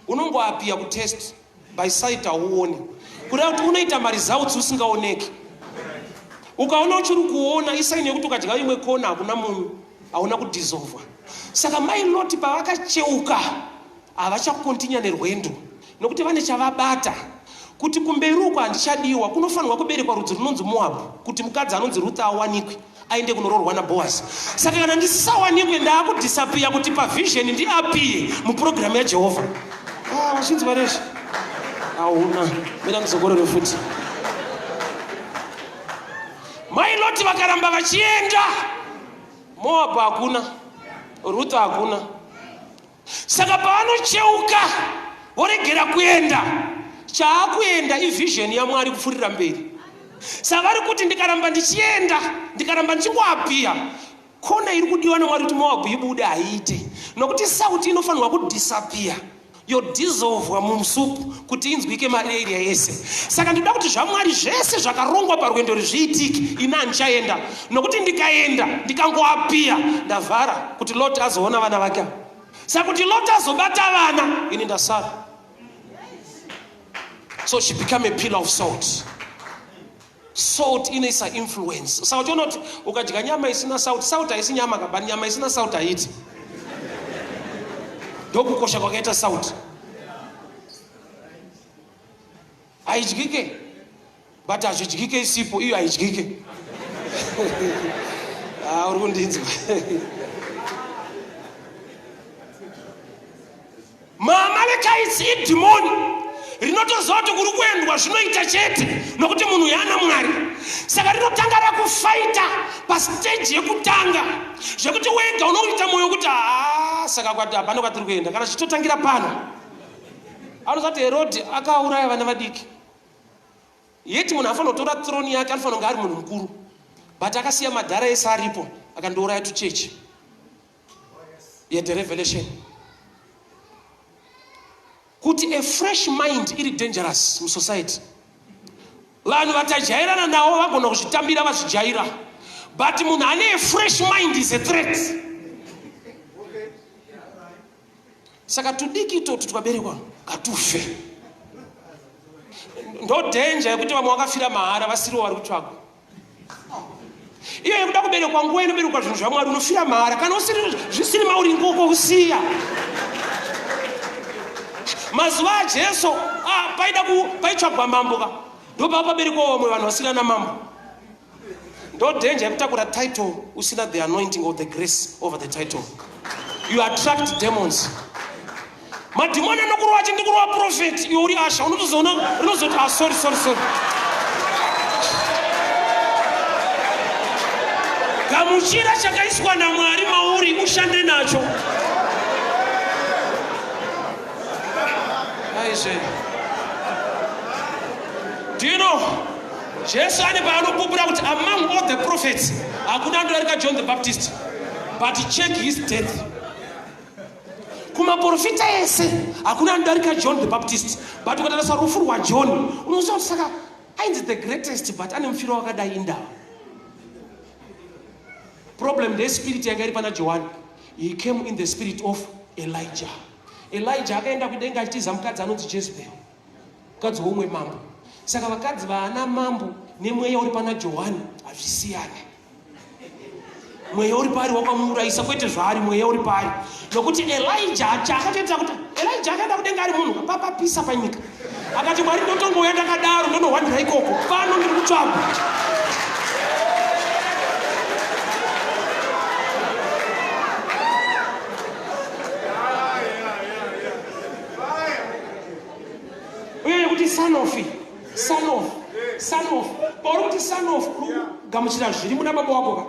Unongoappear kutest by sight hauoni. Kureva kuti unoita maresults usingaoneki. Ukaona uchiri kuona isaini yekuti ukadya imwe kona hakuna munyu, hauna kudissolva. Saka mai Loti pavakacheuka havachakontinya nerwendo nokuti vane chavabata kuti kumberi uko handichadiwa kunofanirwa kuberekwa rudzi runonzi Moabhu kuti mukadzi anonzi Ruth awanikwe aende kunoroorwa naBoazi. Saka kana ndisisawanikwe ndaakudhisapiya kuti pavision ndiapiye mupurogiramu yaJehovha. Ah, wachinzwa rezvi? Hauna. Mira ndizokorore futi. Mai Loti vakaramba vachienda. Moabhu hakuna, Ruth hakuna. Saka pavanocheuka voregera kuenda, chaakuenda ivision yaMwari kupfuurira mberi. Saka vari kuti ndikaramba ndichienda, ndikaramba ndichingoapiya, kona iri kudiwa naMwari kuti Moabhu ibude haiite, nokuti sauti inofanirwa kudhisapiya yodhisolvwa mumusupu kuti inzwike maarea ese. Saka ndinoda kuti zvaMwari zvese zvakarongwa parwendo rizviitike, ini handichaenda, nokuti ndikaenda ndikangoapiya ndavhara kuti Lot azoona vana vake. Saka kuti Lot azobata vana, ini ndasara. So she became a pillar of salt. Salt inoisa influence. Saka uchiona kuti ukadya nyama isina salt, salt haisi nyama ka, but nyama isina salt haiiti. Ndokukosha kwakaita salt. Haidyike. But hazvidyike isipo, iyo haidyike. Ah, uri kundinzwa. MaAmalekites idhimoni rinotoziva kuti kuri kuendwa zvinoita chete nokuti munhu yaana Mwari. Saka rinotanga rakufaita pasiteji yekutanga zvekuti wega unoita mwoyo kuti haa, saka kwati hapana kwatiri kuenda kana chichotangira pano. Anozati Herodhi akauraya vana vadiki. Yet munhu anofanira kutora throne yake anofanira kunge ari munhu mukuru. But akasiya madhara ese aripo akandouraya tuchechi. Yet the revelation kuti a fresh mind iri dangerous musociety. Vanhu vatajairana navo vagona kuzvitambira vazvijaira, but munhu ane a fresh mind is a threat. Saka tudiki itotu twaberekwa ngatufe. Ndo danger yekuti vamwe vakafira mahara vasiriwo vari kutsvagwa. Iyo yekuda kuberekwa nguva inoberekwa zvinhu zvaMwari unofira mahara kana usiri zvisiri mauri ngoko usiya. Mazuva aJesu ah, paida paitsvagwa mambo ka ndopava paberekwawo vamwe vanhu vasina namambo. Ndo danger yekutakura title usina the anointing or the grace over the title. You attract demons. Madhimoni anokurova achindi kurova prophet iwe uri asha unotozoona rinozoti ah sorry sorry sorry. Gamuchira chakaiswa naMwari mauri ushande nacho. Aizve. Do you know? Jesu ane paanopupura kuti among all the prophets hakuna anodarika John the Baptist, but check his death. Kumaprofita ese hakuna anodarika John the Baptist, but ukatarisa rufu rwaJohn unoziva kuti saka ainzi the greatest, but ane mufiro wakadai indava. Problem ndeyespirit yanga iri pana Johani. He came in the spirit of Elijah. Elijah akaenda kudenga achitiza mukadzi anonzi Jezebel. Mukadzi woumwe mambo. Saka vakadzi vaana mambo nemweya uri pana Johani hazvisiyane. Mweya uri paari wakamuurayisa kwete zvaari, mweya uri paari. Nokuti Elijah chaakatoita kuti Elijah akaenda kudenga ari munhu papapisa panyika. Akati Mwari ndotongouya ndakadaro ndonohwandira ikoko. Pano ndiri kutsvagwa. Uye yekuti son of, son of, son of. Pauri kuti son of uri kugamuchira zviri muna baba wako ka.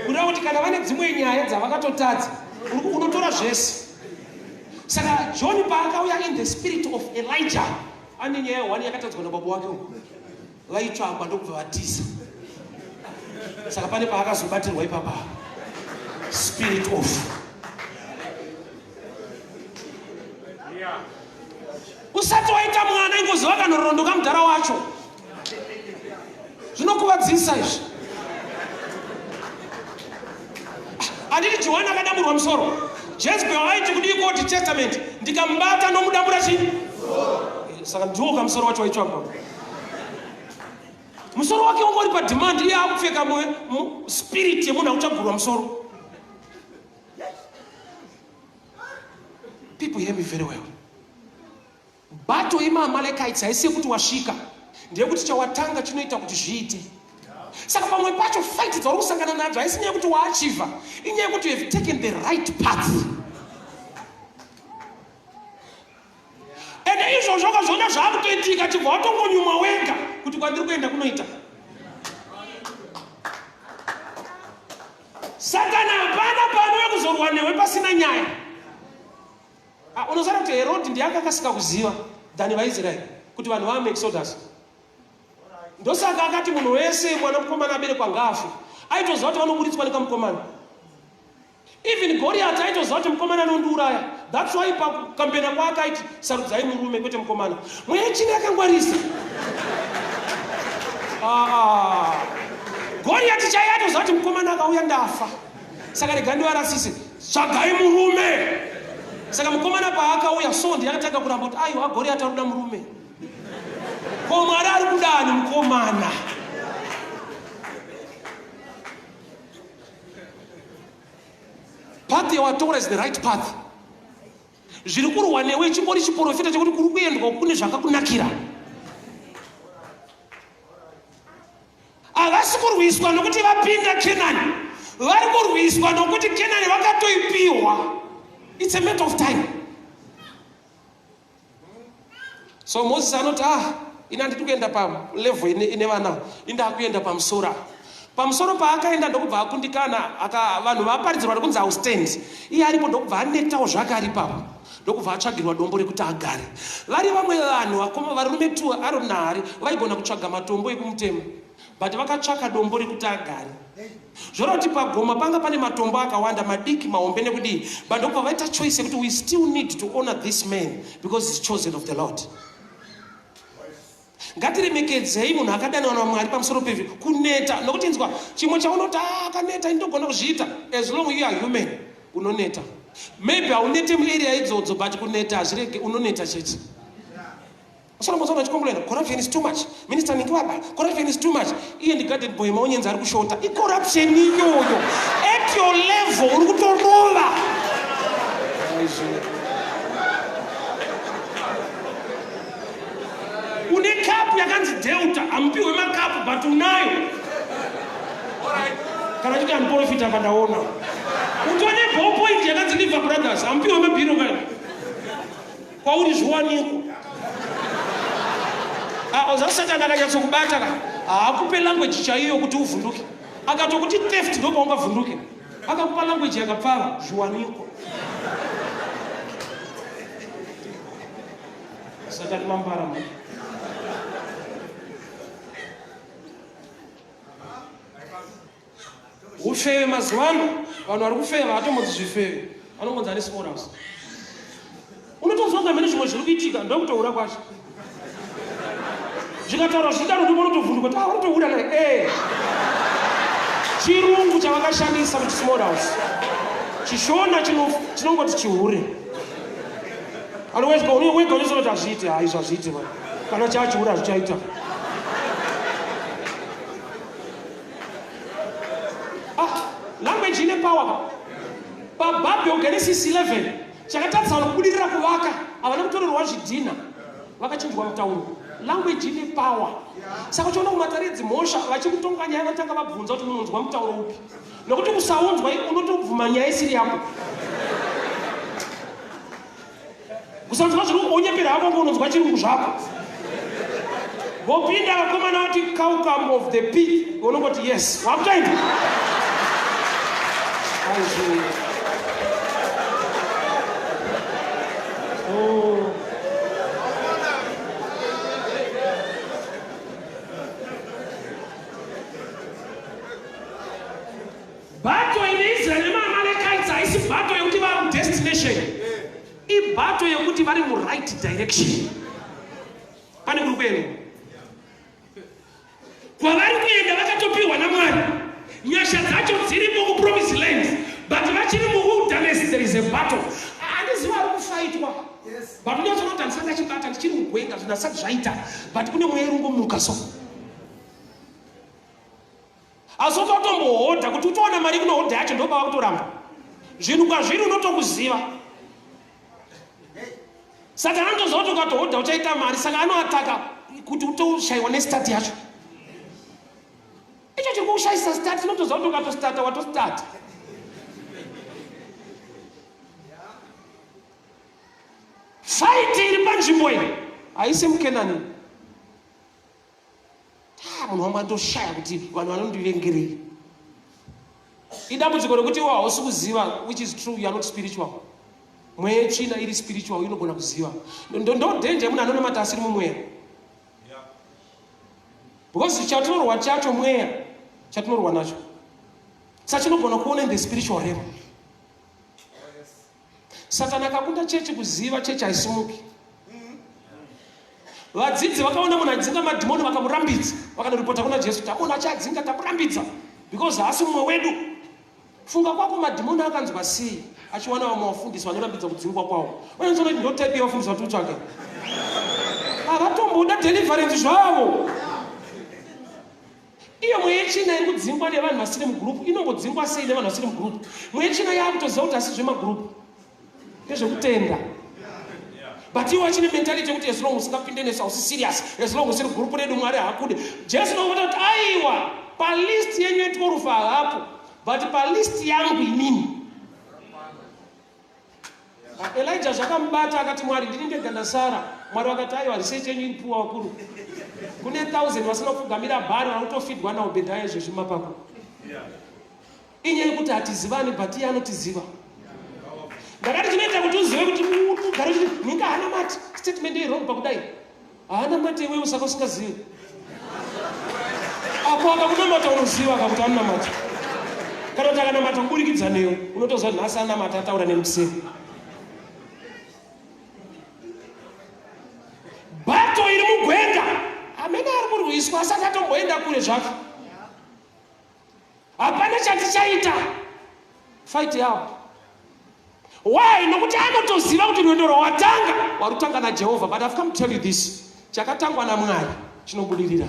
Kureva kuti kana vane dzimwe nyaya dzavakatotadza, unotora zvese. Saka John paakauya in the spirit of Elijah, ane nyaya one yakatadzwa nababa wake uko. Vaitsvagwa ndokubva vatiza. Saka pane paakazobatirwa ipapa. Spirit of. Usati waita mwana ingoziva kanhoroondo kamudhara wacho. Zvinokuvadzisa izvi. Handiti Johani akadamburwa musoro. Jezebel aiti kudii kuOld Testament, ndikamubata ndomudambura chii? Saka ndiwo kamusoro wacho waitsvagwa. Musoro wake wanga uri pademand, iye akupfeka spirit yemunhu akuchagurwa musoro. People hear me very well. Battle yemaAmalekites haisi yekuti wasvika, ndeyekuti chawatanga chinoita kuti zviite. Saka pamwe pacho fight dzauri kusangana nadzo haisi nyaya yekuti waachiva, inyaya yekuti you have taken the right path. Ende izvozvo ukazviona zvaakutoitika, chibva watongonyumwa wega kuti kwandiri kuenda kunoita. Satani hapana paanouya kuzorwa newe pasina nyaya. Ah, unoziva kuti Herodi ndiye akakasika kuziva than vaIsraeri kuti vanhu vava muExodus. Ndosaka akati munhu wese mwana mukomana aberekwa ngaafe. Aitoziva kuti vanoburitswa nekamukomana. Even Goliath aitoziva kuti mukomana anondiuraya. That's why pakukambena kwake aiti sarudzai murume kwete mukomana. Mweya chini akangwarisa. Ah, ah. Goliath chaiye atoziva kuti mukomana akauya ndafa. Saka rega ndivarasise. Tsvagai murume. Saka mukomana paakauya so ndiye akatanga kuramba kuti aiwa Goliath anoda murume. Ko Mwari ari kudani mukomana? Path yawatora is the right path. Zviri kurwa newe chingori chiprofita chekuti kuri kuendwa kune zvakakunakira. kurwiswa nokuti vapinda Kenani, vari kurwiswa nokuti Kenani vakatoipiwa. It's a matter of time. So Moses anoti ah, ini handidi kuenda palevel ine, ine vana, indakuenda pamusoro apa. Pamusoro paakaenda ndokubva akundikana, aka vanhu vaparidzirwa nekunzi haustand. Iye aripo ndokubva anetawo zvake ari ipapo. Ndokubva atsvagirwa dombo rekuti agare. Vari vamwe vanhu vakoma varume tu Aaron naHari vaigona kutsvaga matombo ekumutema. But vakatsvaka dombo rekuti agare. Zvoreva kuti pagoma panga pane matombo akawanda madiki mahombe nekudii but ndokubva vaita choice yekuti we still need to honor this man because he's chosen of the Lord. Ngatiremekedzei munhu akadanwa naMwari pamusoro pevi kuneta nokuti inzwa chimwe chaunoti ah, akaneta indogona kuzviita as long you are human unoneta maybe haunete muarea idzodzo but kuneta hazvirege unoneta chete. Usanombozoona achicomplaina corruption is too much. Minister Ningiwaba, corruption is too much. Iye ndi garden boy maonyenzi ari kushota. I corruption iyoyo. At your level uri kutorova. Une kapu yakanzi Delta, hamupiwe makapu but unayo. Kana chiti amuprofita apa ndaona. Utone ball point yakanzi Liver Brothers, hamupiwe mabhiro kana. Kwauri zviwanikwa. Ah, oza Satan akanyatsokubata ka. Haakupe language chaiyo kuti uvhunduke. Akatokuti theft ndopaungavhunduke. Akakupa language yakapfava zviwanikwa. Satan mambara mwana. Ufeve mazuva ano vanhu vari kufeva hatombonzi zvifeve vanongonzi ane small house. Unotonzwa kunga mene zvimwe zviri kuitika ndokutohura kwacho. Zvikataurwa zvidaro ndipo unotovhunduka kuti ah unotohura naye eh. Chirungu chavakashandisa kuti small house. Chishona chinongoti chihure. Otherwise wega unozoti hazviite hai zvazviite kana chachihure hazvichaita. Ah, language ine power ka. PaBabel Genesis 11 chakatadzisa vanhu kubudirira kuvaka havana kutorerwa zvidhina vakachinjwa mutauro. Language ine power. Saka uchiona kumatare edzimhosva vachikutonga nyaya vanotanga vabvunza kuti munonzwa mutauro upi. Nokuti kusaunzwa unotobvuma nyaya isiri yako. Kusanzwa zviri kuonyepera hako ngo unonzwa chirungu zvako. Vopinda vakomana vati cowcome of the pig unongoti yes wakutoenda. Aizvo. Oh. Bato ine Israel nemaAmalekites haisi bato yekuti vari mudestination. Ibato yekuti vari muright direction. Pane kuri kuenda. Kwavari kuenda vakatopiwa naMwari. Nyasha dzacho dzirimo kupromise land. But vachiri muwilderness there is a battle. Handizivi ari kufaitwa. But unyatsoona kuti handisati achibata ndichiri mugwenga zvinhu hazvisati zvaita. But kune mweya iri kungomuka so. Asi ukatombohodha kuti utowana mari kunohodha yacho ndobava kutoramba zvinhu kwazviri unotokuziva. Saka anotoziva kuti ukatohodha uchaita mari saka anoataka kuti utoshaiwa nestart yacho. Icho chiri kushayisa start unotoziva kuti ukatostata watostata. Fight iri panzvimbo iyi haisi muKenani. Ah, munhu wangu andoshaya kuti vanhu vanondivengerei. Idambudziko rekuti iwe hausi kuziva which is true, you are not spiritual. Mweya yetsvina iri spiritual inogona kuziva. Ndo danger yemunhu anonamata asiri mumweya. Because chatinorwa chacho mweya chatinorwa nacho. Saka chinogona kuona in the spiritual realm. Satani akakunda chechi kuziva chechi haisimuki. Vadzidzi vakaona munhu adzinga madhimoni vakamurambidza, vakanoripota kuna Jesu, tamuona achiadzinga tamurambidza because haasi mumwe wedu. Funga kwako madhimoni akanzwa sei achiwana vamwe vafundisi vanorambidza kudzingwa kwavo. Unonzwa kuti ndo type yevafundisi vatiri kutsvaga. Havatomboda deliverance zvavo. Iyo mweya yetsvina iri kudzingwa nevanhu vasiri mugroup inombodzingwa sei nevanhu vasiri mugroup? Mweya yetsvina yakutoziva kuti asi zvemagroup ndezvekutenda. But iwo achine mentality yekuti as long usingapinde nesu hausi serious, as long usiri group redu Mwari haakude. Jesu ndokuti kuti aiwa. Palist yenyu yetworufu havapo, but palist yangu inini. Ah, Elijah zvakamubata akati Mwari ndini ndega ndasara. Mwari vakati aiwa research yenyu iri puwa wakuru. Kune 1000 vasina kupfugamira bhari vari kutofidwa naObedhaya izvezvi mapako. Inyaya yekuti hatizivani but iye anotiziva. Ndakati chinoita kuti uzive kuti ugare uchiti ninga haana mati statement iri wrong pakudai. Haana mati iwewe saka usingazivi. Apo akakunamata unoziva akakuti anonamata. Kana kuti akanamata kuburikidza newe unotoziva kuti nhasi anamata ataura nemuseri. Bato iri mugwenga amene ari kurwiswa asati atomboenda kure zvake. Hapana chatichaita fight yavo. Why? Nokuti anotoziva kuti rwendo rwawatanga warutanga naJehovha. But I've come to tell you this. Chakatangwa naMwari chinobudirira.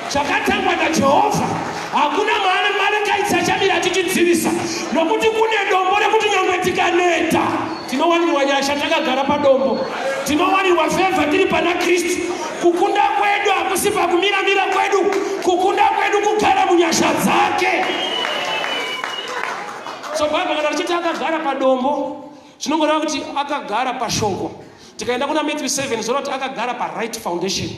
Chakatangwa naJehovha hakuna maanekaitsi achamira achichidzivisa, nokuti kune dombo rekuti nyangwe tikaneta tinowanirwa nyasha takagara padombo, tinowanirwa fevha tiri pana Kristu. Kukunda kwedu hakusi pakumiramira kwedu, kukunda kwedu kugara munyasha dzake. So Bible kana richiti akagara padombo zvinongoreva kuti akagara pashoko. Tikaenda kuna Matthew 7 zvoreva kuti akagara paright foundation,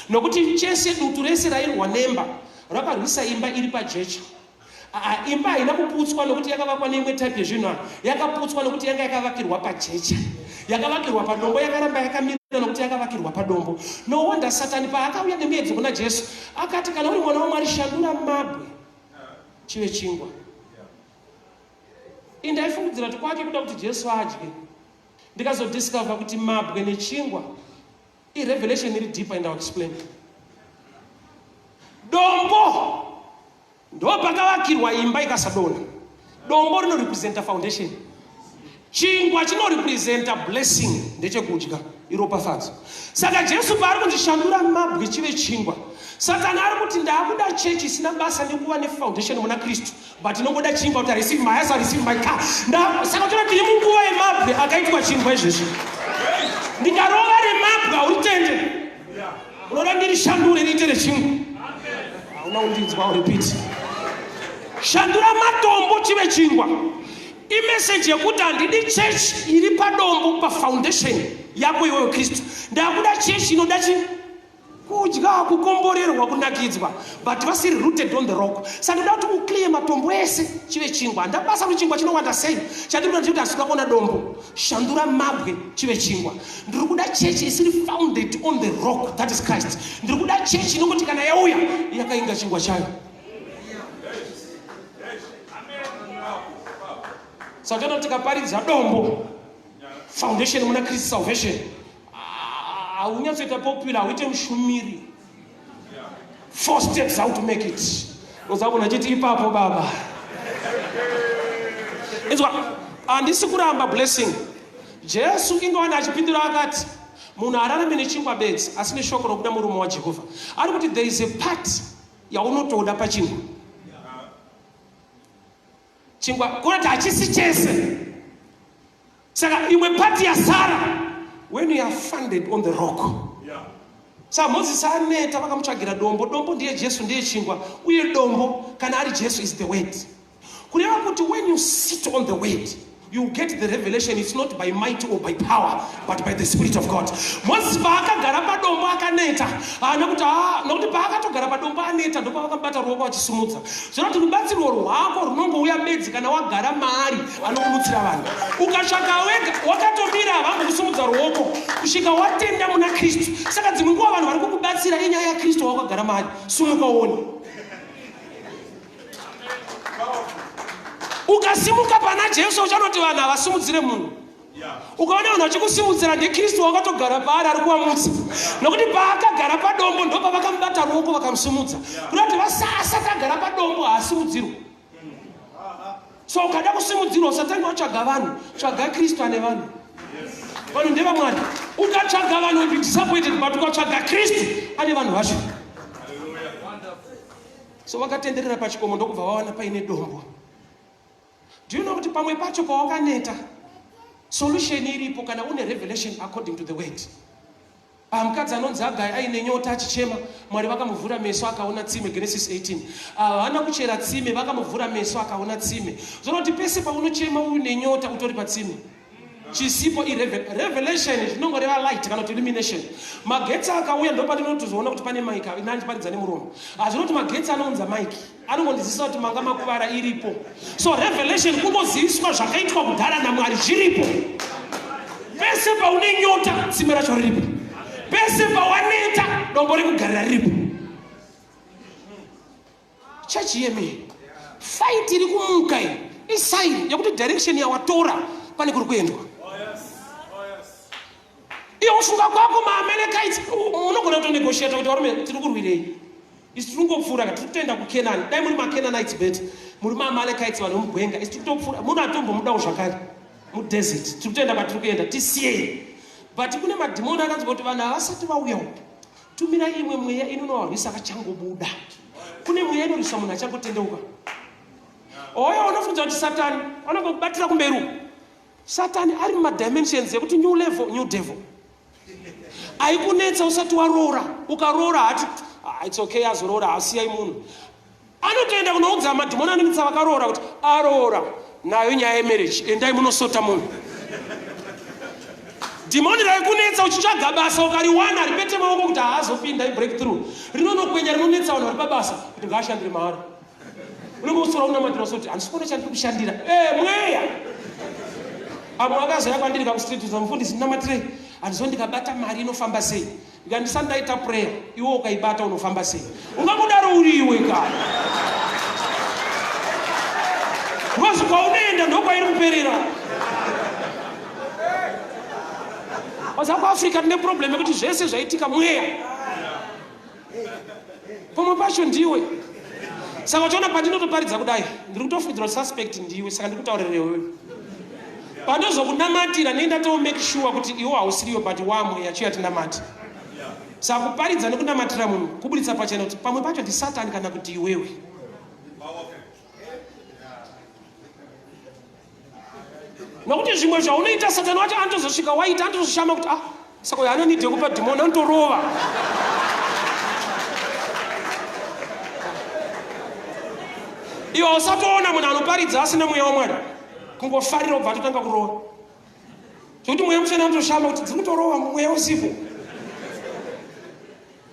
nokuti chese dutu rese rairwa nemba rakarwisa imba iri pajecha. Imba haina kuputswa nokuti yakavakwa neimwe type yezvinhu aa yakaputswa nokuti yanga yakavakirwa pajecha, yakavakirwa padombo, yakaramba yakamira nokuti yakavakirwa padombo. No wonder Satani paakauya nemiedzo kuna Jesu akati, kana uri mwana waMwari shandura mabwe chive chingwa. Indaifungidzira kuti kwake kuda kuti Jesu adye, ndikazodiscover kuti mabwe nechingwa irevelation iri deeper and I'll explain. Dombo ndo pakavakirwa imba ikasadonha. Dombo rinorepresenta foundation. Chingwa chinorepresenta blessing, ndechekudya, iropafadzo. Saka Jesu paari kunzi shandura mabwe chive chingwa, Satani ari kuti ndaakuda chechi isina basa nekuva nefoundation muna Kristu, but inongoda chingwa kuti receive my house, receive my car. Saka toda tiri munguva yemabwe akaitwa chingwa izvezvi. Ndikarova remabwe hauritende, unoda ndirishandure riite rechingwa. Hauna kundinzwa, repeat. Shandura matombo chive chingwa. Imeseji yekuti handidi chechi iri padombo pafoundation yako iwewe Kristu. Ndakuda chechi inoda chi kudya, kukomborerwa, kunakidzwa, but vasiri rooted on the rock. Saka ndoda kuti uclear matombo ese chive chingwa. Handina basa kuti chingwa chinowanda sei, chandiri kuda ndechekuti handisi kuda kuona dombo. Shandura mabwe chive chingwa. Ndiri kuda chechi isiri founded on the rock, that is Christ. Ndiri kuda chechi inongoti kana yauya yakainga chingwa chayo. Saka toda tikaparidza dombo foundation muna Christ salvation, haunyatsoita popular, hauite mushumiri. 4 steps how to make it. Unoziva munhu achiti ipapo baba. Inzwa, handisi kuramba blessing. Jesu ingowana achipindura akati munhu ararame nechingwa bedzi asi neshoko rokuda murume waJehovha. Ari kuti there is a part yaunotoda pachingwa. Chingwa kunoti hachisi chese. Saka imwe pati yasara when you are funded on the rock. Saka Moses aneta, vakamutsvagira dombo. Dombo ndiye Jesu, ndiye chingwa. Uye dombo kana ari Jesu is the word. Kureva kuti when you sit on the word, you get the revelation. It's not by might or by power, but by the Spirit of God. Moses paakagara padombo akaneta, haana kuti ah, nokuti paakatogara padombo aneta ndopavakamubata ruoko vachisimudza. Zvino kuti rubatsiro rwako runongouya bedzi kana wagara maari anokumutsira vanhu. Ukatsvaka wega wakatomira havambokusimudza ruoko kusvika watenda muna Kristu. Saka dzimwe nguva vanhu vari kukubatsira inyaya yaKristu wawakagara maari. Sumuka uone. Ukasimuka pana Jesu uchanoti vanhu havasimudzire munhu. Ukaona vanhu vachikusimudzira ndiKristu wakatogara paari ari kuvamutsa, nokuti paakagara padombo ndopavakamubata ruoko vakamusimudza. Kuda kuti asati agara padombo haasimudzirwa. So ukada kusimudzirwa usatanga watsvaga vanhu, tsvaga Kristu ane vanhu. Vanhu ndevamwari. Ukatsvaga vanhu will be disappointed, but ukatsvaga Kristu ane vanhu vacho. So vakatenderera pachikomo ndokubva vawana paine dombo. Do you know kuti pamwe pacho pawakaneta solution iripo kana une revelation according to the word. Ah, mukadzi anonzi Hagai aine nyota achichema, Mwari vakamuvhura meso akaona tsime, Genesis 18. Havana kuchera tsime, vakamuvhura meso akaona tsime. Zvoreva kuti pese paunochema uine nyota utori patsime. Chisipo irevelation, zvinongoreva light kana kuti illumination. Magetsi akauya ndopandinotozoona kuti pane mic, inandiparidza nemuromo. Hazvinoti magetsi anounza mic. Anongondizivisa kuti manga makuvara iripo. So revelation kungoziviswa zvakaitwa kudhara naMwari zviripo. Pese paune nyota tsime racho riripo. Pese pawaneta dombo rekugarira riripo. Church hear me. Fight iri kumuka iyi isign yekuti direction yawatora pane kuri kuendwa. Iwe kufunga kwako maAmalekites unogona kutonegotiate kuti varume tiri kurwirei? Isu tiri kungopfuura ka tiri kutoenda kuKenani. Dai muri maKenanites better. Muri maAmalekites vanhu vemugwenga. Isu tiri kutopfuura. Muno hatombomudawo zvakare. Mudesert. Tiri kutoenda kwatiri kuenda. Tisiyei. But kune madhimoni akanzwa kuti vanhu havasati vauya uku. Tumira imwe mweya inonovarwisa vachangobuda. Kune mweya inorwisa munhu achangotendeuka. Oyo unofunza kuti Satani anongokubatira kumberi uku. Satani ari mumadimensions ekuti new level, new devil. Aikunetsa usati waroora, ukaroora hati ah, it's okay azoroora asiyai munhu. Anotoenda kunoudza madhimoni anonetsa vakaroora kuti aroora nayo nyaya yemarriage, endai munosota munhu. Dhimoni raikunetsa uchitsvaga basa ukariwana ripete maoko kuti haazopinda ibreakthrough. Rinonokwenya rinonetsa vanhu vari pabasa kuti ngaashandire mahara. Unenge usora unamatira usoti handisi kuona chandiri kushandira. Eh, mweya. Amwe akazouya kwandiri kakustreet uza mufundisi ndinamatirei. Handizo ndikabata mari inofamba sei? Ndikati ndisati ndaita prayer, iwe ukaibata unofamba sei? Ungangodaro uri iwe kana. Because kwaunoenda ndokwairi kuperera. Waza kuAfrica tine problem yekuti zvese zvaitika mweya. Pamwe pacho ndiwe. Saka uchiona pandinotoparidza kudai, ndiri kutofungidzira kuti suspect ndiwe, saka ndiri kutaurira iwewe. Pandozokunamatira ndinenge ndato make sure kuti iwe hausiriwe but wamwe yacho yatinamata. Saka kuparidza nekunamatira munhu kuburitsa pachena kuti pamwe pacho ndisatani kana kuti iwewe. Nokuti zvimwe zvaunoita satani wacho anotozosvika waita anotozoshama kuti ah saka uyo anonidhe kupa dhimoni anotorova. Iwe usatoona munhu anoparidza asina mweya waMwari kungofarira ubva atotanga kurova. Zvekuti mweya mutsvene anotoshama kuti dziri kutorova mweya usipo.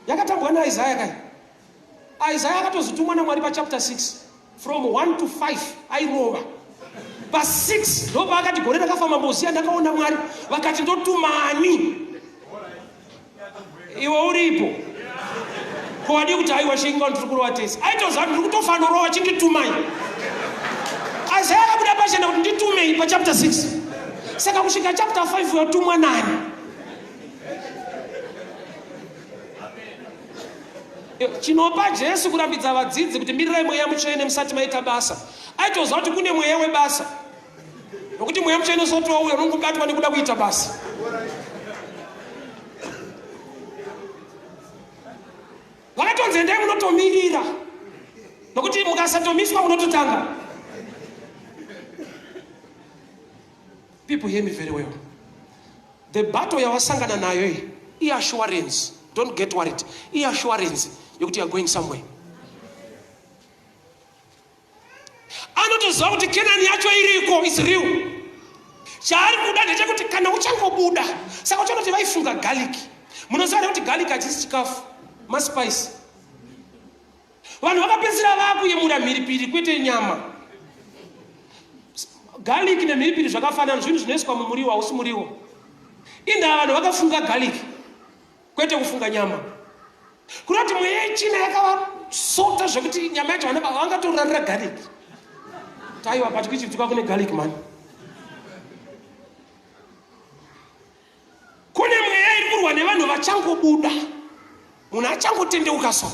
Yakatambwa naIsaya kai. Isaya akatozotumwa naMwari pachapter 6 from 1 to 5 airova. Pa 6 ndopaakati gore rakafa mambo Uziya ndakaona Mwari vakati ndotuma ani? Iwe uripo. Ko wadii kuti aiwa shinga ndiri kurova tese. Aitoziva kuti ndiri kutofanorova chinditumai. Isaya akabuda pachena kuti nditumei pachapter 6. Saka kusvika chapter 5 watumwa nani? Chinopa Jesu kurambidza vadzidzi kuti mirirai mweya mutsvene musati maita basa. Aitoziva kuti kune mweya webasa. Nokuti mweya mutsvene usati wauya unongobatwa nekuda kuita basa. Vakatonzi endai munotomirira. Nokuti mukasatomiswa munototanga. People hear me very well. The battle yawasangana nayo iyi iassurance, don't get worried, iassurance yekuti you are going somewhere. Anotoziva kuti Kenani yacho iriko, is real. Chaari kuda ndechekuti kana uchangobuda, saka uchaona kuti vaifunga garlic. Munoziva here kuti garlic hachisi chikafu, maspice. Vanhu vakapedzisira vakuyemura mhiripiri kwete nyama. Garlic nemhiripiri zvakafanana, zvinhu zvinoiswa mumuriwo, hausi muriwo. Indaa vanhu vakafunga garlic kwete kufunga nyama. Kureva kuti mweya yechina yakavasota zvekuti nyama yacho vana vangatorarira garlic. Taiwa but kuEgypt kwakune garlic mani. Kune mweya iri kurwa nevanhu vachangobuda. Munhu achangotendeuka so.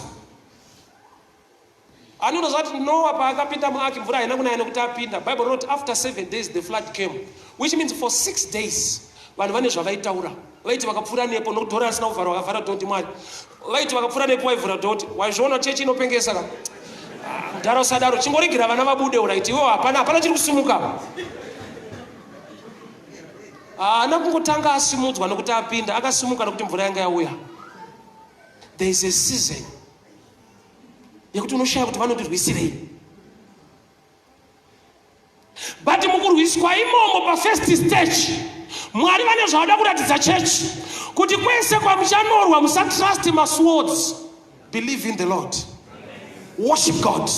Anotoziva kuti Noah paakapinda muark mvura haina kunaya nekuti apinda. Bible rinoti after 7 days the flood came, which means for 6 days vanhu vane zvavaitaura. Vaiti vakapfuura nepo nokuti dhora risina kuvharwa vakavhara dhoti Mwari. Vaiti vakapfuura nepo waivhura dhoti. Waizviona chechi inopengesa ka. Ah, mudhara usadaro, chingoregera vana vabude uraiti iwewe hapana hapana chiri kusumuka. Haana kungotanga asimudzwa nokuti apinda, akasimuka nokuti mvura yanga yauya. There is a season yekuti unoshaya kuti vanotirwisirei. But mukurwiswa imomo pafirst stage, Mwari vane zvavada kuratidza chechi kuti kwese kwamuchanorwa musatrust maswords, believe in the Lord, worship God.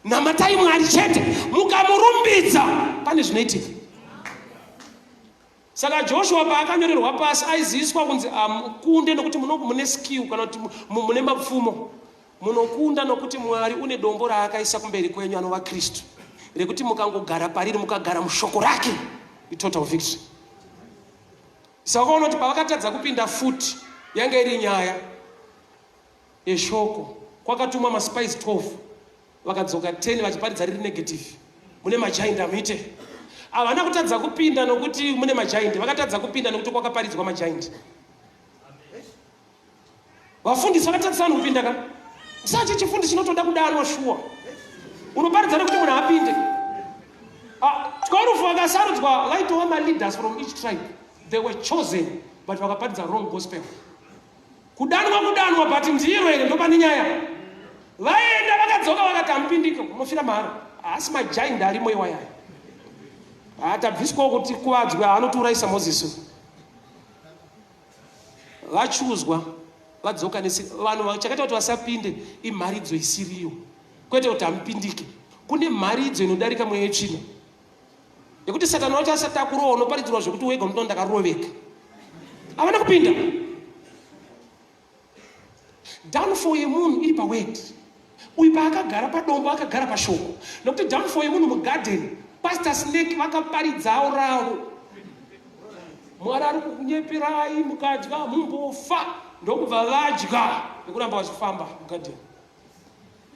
Namatai Mwari chete, mukamurumbidza pane zvinoitika. Saka Joshua paakanyorerwa pasi aiziviswa kunzi amukunde nokuti mune skill kana kuti mune mapfumo. Munokunda nokuti Mwari une dombo raakaisa kumberi kwenyu anova Kristu rekuti mukangogara pariri mukagara mushoko rake itotal victory. Saka ukaona kuti pavakatadza kupinda futi yange iri nyaya yeshoko kwakatumwa maspies 12 vakadzoka 10 vachiparidza riri negative mune majaindi hamuite havana kutadza kupinda nokuti mune majaindi vakatadza kupinda nokuti kwakaparidzwa majaindi vafundisi vakatadzisa vanhu kupinda ka sachi chifundisi chinotoda kudanwa shuwa unoparidza nekuti munhu apinde 12 ah, vakasarudzwa vaitova maleaders from each tribe they were chosen but vakaparidza wrong gospel Kudanwa kudanwa but ndiro here ndopane nyaya. Vaenda vakadzoka vakati hamupindike munofira mahara. Haasi majaindi arimo iwaya. Hatabviswawo kuti kuvadzwe anotiurayisa Moses. Vachuzwa vadzoka nesi vanhu chakaita kuti vasapinde imharidzo isiriyo kwete kuti hamupindike kune mharidzo inodarika mweya yetsvina Nekuti Satani wacho asati akurowa unoparidzirwa zvekuti wega unotoona ndakaroveka. Havana kupinda. Downfall yemunhu iri paword. Uyu paakagara padombo akagara pashoko. Nekuti downfall yemunhu mugarden, Pastor Snake vakaparidzawo ravo. Mwari ari kukunyeperai mukadya mumbofa ndokubva vadya nekuramba vachifamba mugarden.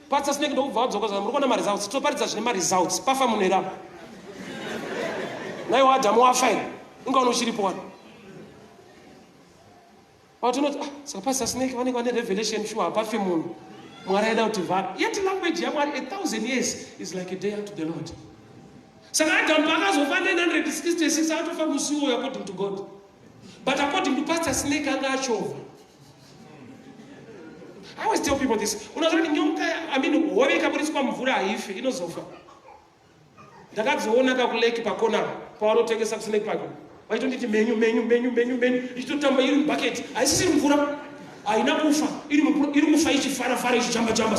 Pastor Snake ndokubva vadzoka zvana muri kuona maresults toparidza zvine maresults pafa munhu here apa naiwo Adamu wafa here inga unochiripo wani patinoti ah, saka Pastor Snake vanenge vane revelation sure hapafi munhu Mwari aida kuti vhara yet language yaMwari 1000 years is like a day unto the Lord saka Adamu paakazofa 966 atofa musi iwoyo according to God but according to Pastor Snake anga achovha I always tell people this. Unoziva kuti nyoka, I mean, hove ikaburitswa mumvura haife, inozofa. Ndakadziona kakuleki pakona pavanotengesa kuSnake Park. Vaitonditi menyu menyu menyu menyu menyu ichitotamba iri mubucket. Haisisiri mvura. Haina kufa. Iri iri kufa ichifara fara ichijamba jamba.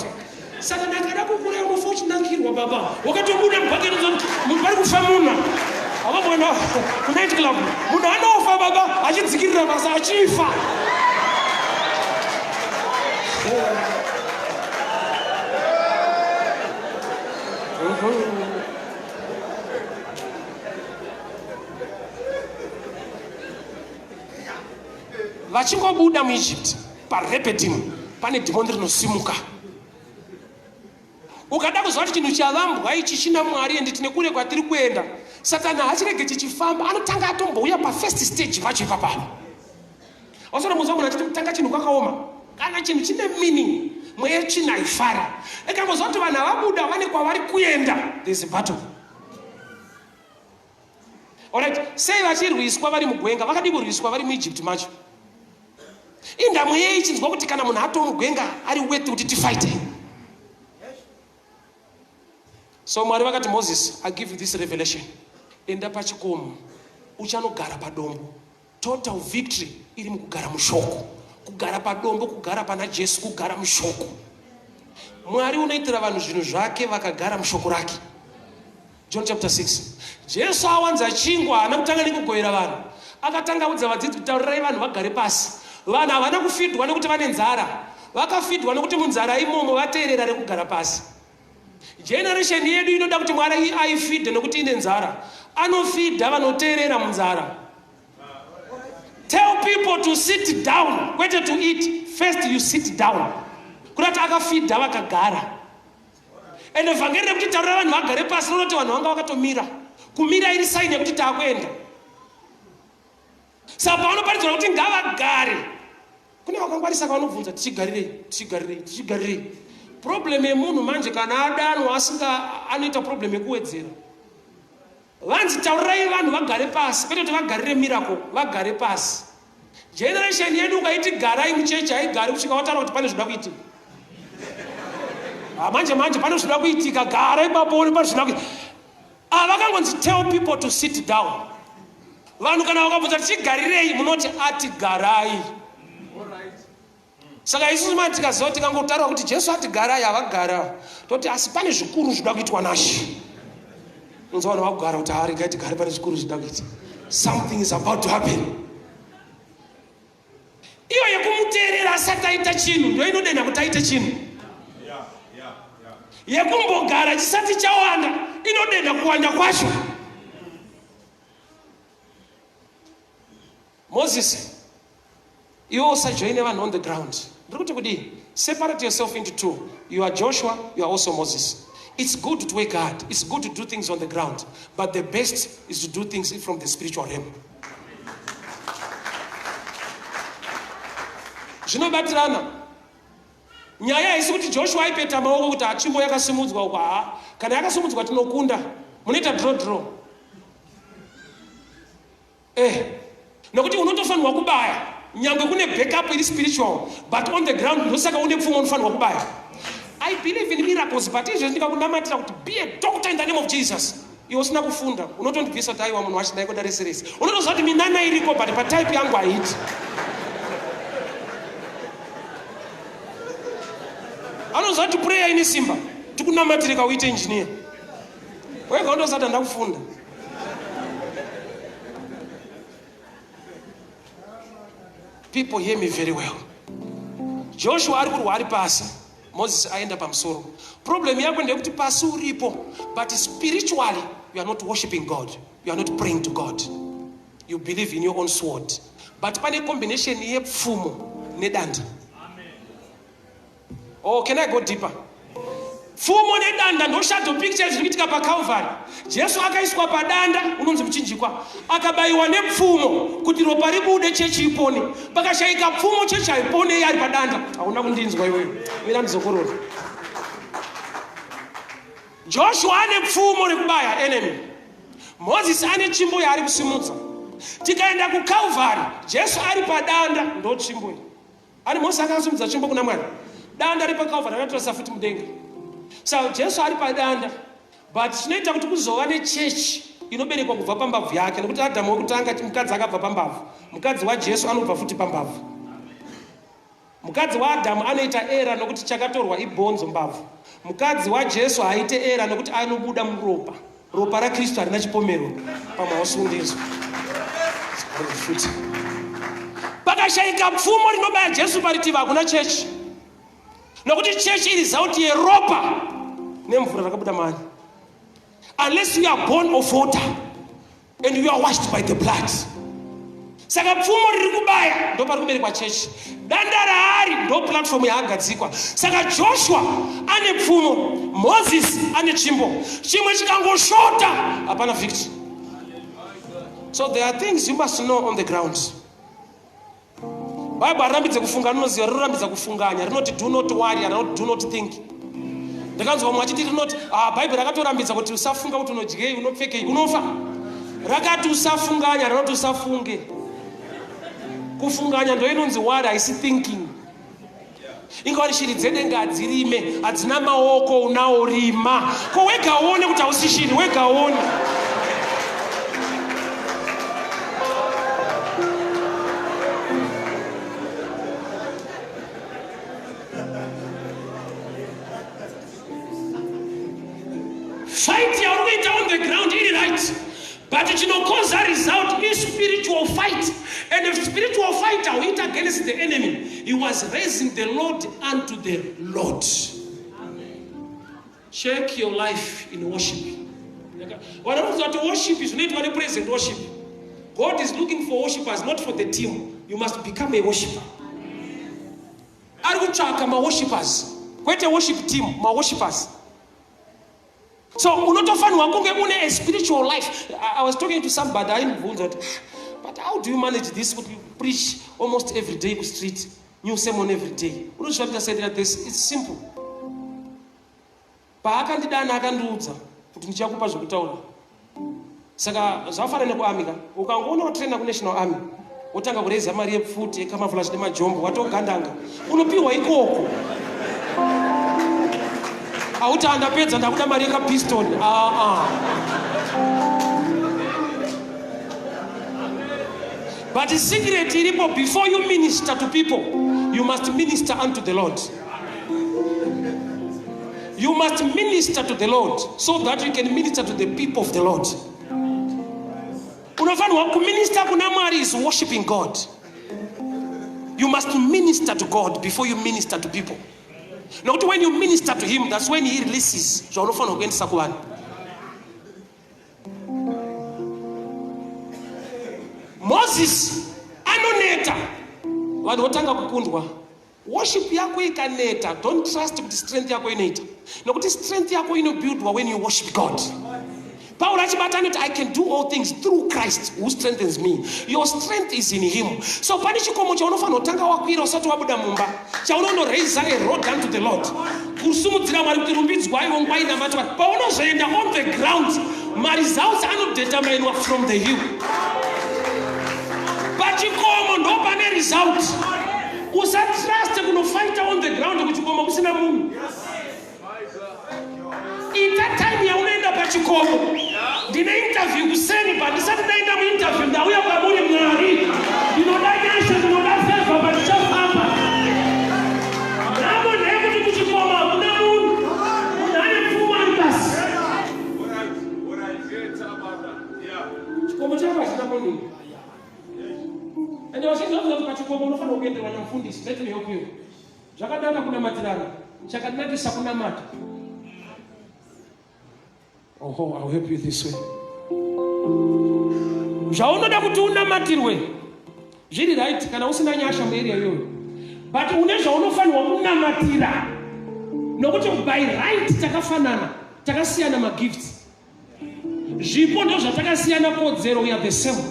Saka ndakada kukuraya unofa uchinakirwa baba. Wakatobuda mubucket unozoti munhu pari kufa munhu. Havamboenda kunight club. Munhu anofa baba achidzikirira basa achifa. Vachingobuda muEgypt paRephidim pane dhimoni rinosimuka. Ukada kuziva kuti chinhu chavambwa ichi china Mwari ende tine kure kwatiri kuenda, Satani haachirege chichifamba, anotanga atombouya pafirst stage pacho ipapapa. Wasona munzwa munhu achiti kutanga chinhu kwakaoma. Kana chinhu chine meaning, mweya tsvina haifari. Ikangoziva kuti vanhu havabuda vane kwavari kuenda, there's a battle. Alright, sei vachirwiswa vari mugwenga? Vakadii kurwiswa vari muEgypt macho? Indamo yei ichinzwa kuti kana munhu atoo mugwenga ari worth kuti tifighte. So Mwari vakati Moses, I give you this revelation. Enda pachikomo, uchanogara padombo. Total victory iri mukugara mushoko. Kugara padombo, kugara pana Jesu, kugara mushoko. Mwari unoitira vanhu zvinhu zvake vakagara mushoko rake. John chapter 6. Jesu awanza chingwa haana kutanga nekugovera vanhu. Akatanga audza vadzidzi kuti taurirai vanhu vagare pasi. Vanhu havana kufidwa nekuti vane nzara. Vakafidwa nekuti munzara imomo vateerera rekugara pasi. Generation yedu inoda kuti Mwari aifidhe nekuti ine nzara. Anofidha vanoteerera munzara. Tell people to sit down, kwete to eat. First you sit down. Kurati akafidha vakagara. Ende vhangeri rekuti taurira vanhu vagare pasi rinoti vanhu vanga vakatomira. Kumira iri sign yekuti taakuenda. Saka pavanoparidzwa kuti ngavagare, kune vakangwarisa kavanobvunza tichigarirei, tichigarirei, tichigarirei. Problem yemunhu manje kana adanwa asinga anoita problem yekuwedzera. Vanzi taurirai vanhu vagare pasi, kwete kuti vagarire miracle, vagare pasi. Generation yedu ukaiti garai muchechi haigari kusvika wataura kuti pane zvinoda kuitika. Ah, manje manje pane zvinoda kuitika, gara ipapo one pane zvinoda kuitika. Ah, vakangonzi tell people to sit down. Vanhu kana vakabvunza tichigarirei munoti ati garai. Saka isusu manje tikaziva tikangotaura kuti Jesu ati garai havagara toti asi pane zvikuru zvinoda kuitwa nashe. Unzwa vanhu vakugara kuti haa regai tigare pane zvikuru zvinoda kuita. Something is about to happen. Iyo yekumuteerera asati aita chinhu ndo inodenha kuti aite chinhu. Yekumbogara chisati chawanda inodenha kuwanda kwacho. Moses iwe usajoine vanhu on the ground ndiri kuti kudii separate yourself into two you are joshua you are also moses it's good to work hard it's good to do things on the ground but the best is to do things from the spiritual realm zvinobatirana nyaya haisi kuti joshua aipeta maoko kuti atsvimbo yakasimudzwa uko haa kana yakasimudzwa tinokunda munoita draw draw Eh, nokuti unotofanirwa kubaya nyangwe kune backup iri spiritual but on the ground ndosaka une pfuma unofanirwa kubaya. I believe in miracles but izvezvi ndikakunamatira kuti be a doctor in the name of Jesus iwe usina kufunda unotondibvisa kuti aiwa munhu wacho ndaikoda rese rese unotoziva kuti minana iriko but patype yangu haiti. Anoziva kuti prayer ine simba tikunamatire kauite engineer wega unotosati handakufunda. People hear me very well. Joshua ari kurwa ari pasi, Moses aenda pamusoro. Problem yako ndeyekuti pasi uripo, but spiritually you are not worshiping God. You are not praying to God. You believe in your own sword. But pane combination yepfumo nedanda. Oh, can I go deeper? Pfumo nedanda ndo shadow picture zviri kuitika paCalvary. Jesu akaiswa padanda unonzi muchinjikwa, akabayiwa nepfumo kuti ropa ribude chechi ipone. Pakashayika pfumo chechi haipone iye ari padanda. Hauna kundinzwa iwewe. Mira ndizokorora. Joshua ane pfumo rekubaya enemy. Moses ane tsvimbo yaari kusimudza. Tikaenda kuCalvary, Jesu ari padanda ndo tsvimbo iyi. Ari Mose akasimudza tsvimbo kuna Mwari. Danda repaCalvary rakatorasa futi mudenga. Saka Jesu ari padanda. But chinoita kuti kuzova nechechi inoberekwa kubva pambabvu yake nekuti Adamu wekutanga mukadzi akabva pambabvu. Mukadzi waJesu anobva futi pambabvu. Mukadzi waAdhamu anoita era nokuti chakatorwa ibhonzo mbabvu. Mukadzi waJesu haaite era nokuti anobuda muropa. Ropa raKristu harina chipomero pamwe hausundizwa. Futi. Pakashaika pfumo rinobaya Jesu paritivi hakuna chechi. Nokuti chechi iri zauti yeropa nemvura rakabuda maari. Unless you are born of water. and you are washed by the blood saka pfumo riri kubaya ndo pari kuberekwa chechi danda raari ndo platform yaagadzikwa saka joshua ane pfumo moses ane tsvimbo chimwe chikangoshota hapana victory so there are things you must know on the ground Bible harirambidze kufunga rinoziva rinorambidza kufunganya rinoti do not worry rinoti do not think ndakanzwa vamwe vachiti rinoti ah, bhaibheri rakatorambidza kuti usafunga kuti unodyei unopfekei unofa rakati usafunganya rinoti usafunge kufunganya ndo inonzi worry haisi thinking Inga wani shiri dzedenga hadzirime, hadzina maoko unawo rima. Ko wega uone kuti hausi shiri, wega uone. Fight yauri kuita on the ground iri right. But chinokonza result is spiritual fight. And if spiritual fight hauita against the enemy, he was raising the Lord unto the Lord. Amen. Check your life in worship. Vanofunza kuti worship zvinoitwa nepresent worship. God is looking for worshipers, not for the team. You must become a worshiper. Ari kutsvaka maworshipers, kwete worship team, maworshipers. So unotofanirwa kunge une a spiritual life. I, I was talking to somebody aindibvunza kuti but how do you manage this kuti you preach almost every day kustreet new sermon every day unozvifambisa sei ndikati this it's simple paakandidana akandiudza kuti ndichakupa zvekutaura. Saka zvafanana nekuarmy ka, ukangoona watraina kunational army wotanga kureza mari yepfuti yecamouflage nemajombo watogandanga, unopiwa ikoko. Auti andapedza ndakuda mari yekapiston. Aa. But secret iripo, before you minister to people, you must minister unto the Lord. You must minister to the Lord so that you can minister to the people of the Lord. Unofanirwa kuminister kuna Mwari is worshiping God. You must minister to God before you minister to people. Nokuti when you minister to him, that's when he releases zvaunofanirwa kuendesa kuvanhu. Moses anoneta, vanhu votanga kukundwa. Worship yako ikaneta, don't trust kuti strength yako inoita, nokuti strength yako inobuildwa when you worship God. Pauro achibata anoti, I can do all things through Christ who strengthens me. Your strength is in him. So pane chikomo chaunofanira kutanga wakwira usati wabuda mumba, chaunonoraisa a road unto the Lord, kusumudzira Mwari kuti rumbidzwai, vongwai, namatwa. Paunozoenda on the ground, maresults anodeterminwa from the hill. Pachikomo ndo pane result. Usatrust kunofighta on the ground kuchikomo kusina munhu. Ita time yaunoenda pachikomo. Ndine interview kuseni, but ndisati ndaenda muinterview ndauya kwamuri Mwari, ndinoda nyasha, ndinoda favor, pandichafamba. Nhamo ndeyekuti kuchikomo hakuna munhu, munhu ane pfuma ari pasi. Chikomo chako hachina munhu. Ende vazhinji vanoziva kuti pachikomo unofanira kuenderwa namufundisi. Let me help you. Zvakanaka kunamatirana, chakanakisa kunamata. Oho, I'll help you this way. Zvaunoda kuti unamatirwe zviri right kana usina nyasha muarea iyoyo, but une zvaunofanirwa kunamatira, nokuti by right takafanana, takasiyana magifts. Zvipo ndo zvatakasiyana, kodzero we are the same.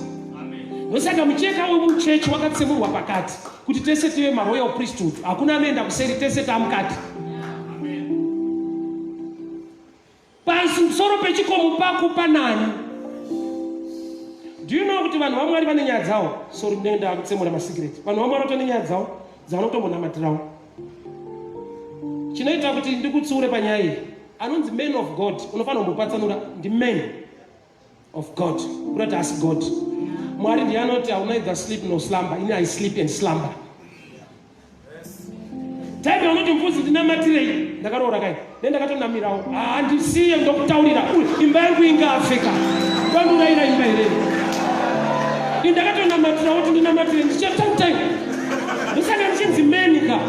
Ndosaka mucheka wemuchechi wakatsemurwa pakati kuti tese tive maroyal priesthood. Hakuna anoenda kuseri, tese tamukati. Pamusoro pechikomo pako panani? Do you know kuti vanhu vaMwari vane nyaya dzavo? Sorry, ndinenge ndakutsemura masecret. Vanhu vaMwari vatone nyaya dzavo dzavanotombonamatirawo. Chinoita kuti ndikutsiure panyaya iyi, anonzi man of God unofanira kumbopatsanura. Ndi man of God kurati asi God. Mwari ndiye anoti, "I will neither sleep nor slumber." Ini I sleep and slumber. Time yaunoti, "Mufundisi, ndinamatirei, ndakaroora kai," ne ndakatonamirawo, handisiye. Ndokutaurira, imba yangu ingafe ka? Kwandurayira imba here? Indakatonamatirawo kuti ndinamatire ndichatamtime. Ndosaka ndichinzi man ka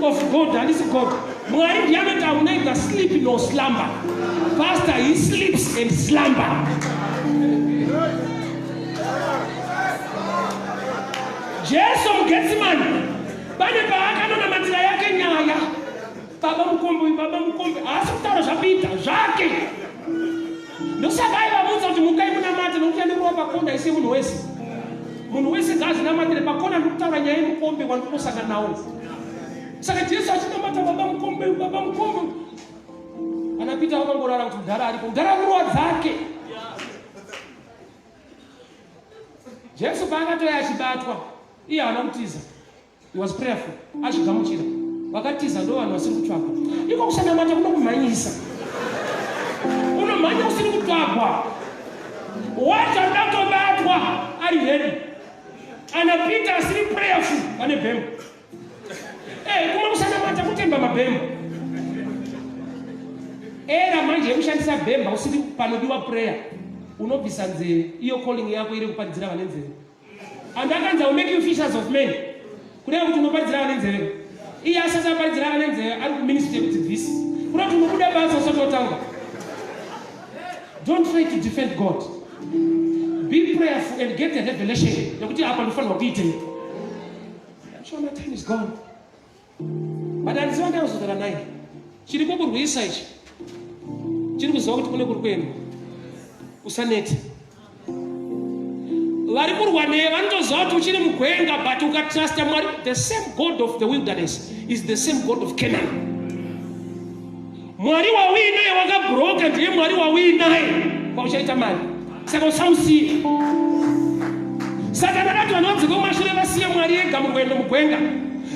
of God, handisi God. Mwari ndiye anoti, "I will neither sleep nor slumber." Pastor, he sleeps and slumber. Jesu muGetsimani pane paakanonamatira yake nyaya, "Baba, mukombe, Baba, mukombe." Haasi kutaura zvaPita zvake. Ndosaka aivabvunza kuti, "Mukai munamate, nokuti andirova pakonda isi munhu wese. Munhu wese ngaazvinamatire pakona. Ndiri kutaura nyaya yemukombe wandikunosangana nawo." Saka Jesu achinamata, "Baba, mukombe, Baba, mukombe," ana Pita vakangorara kuti mudhara aripo, mudhara kurova dzake. Jesu paakatoya achibatwa, iye haana kutiza. He was prayerful, achigamuchira. Vakatiza ndo vanhu vasiri kutsvagwa. Iko kusanamata kunokumhanyisa, unomhanya usiri kutsvagwa. Wacho anoda kutobatwa ari ready. Ana Peter asiri prayerful vane bhemba. Kumwe kusanamata kutemba mabhemba. Era manje yekushandisa bhemba usiri panodiwa prayer, unobvisa nzeve. Iyo calling yako iri kuparidzira vane nzeve. And akanzi, "I will make you fishers of men," kureva kuti unoparidzira vane nzeve. Iye asati aparidzira vane nzeve, ari kuministry yekudzidzisa. Kuda kuti unobuda basa usati watanga. Don't try to defend God. Be prayerful and get the revelation yekuti apa ndofanirwa kuitei. I'm sure my time is gone, but handiziva ndakazodara naye. Chiri kukurwisa ichi chiri kuziva kuti kune kuri kuendwa. Usanete. Vari kurwa neye vanotoziva kuti uchiri mugwenga, but ukatrusta Mwari, the same God of the wilderness is the same God of Canaan. Mwari wauinaye wakabroka ndiye Mwari wauinaye pauchaita mari. Saka usamusiye. Saka ndakati vanhu vabve kumashure vasiye Mwari ega murwendo mugwenga.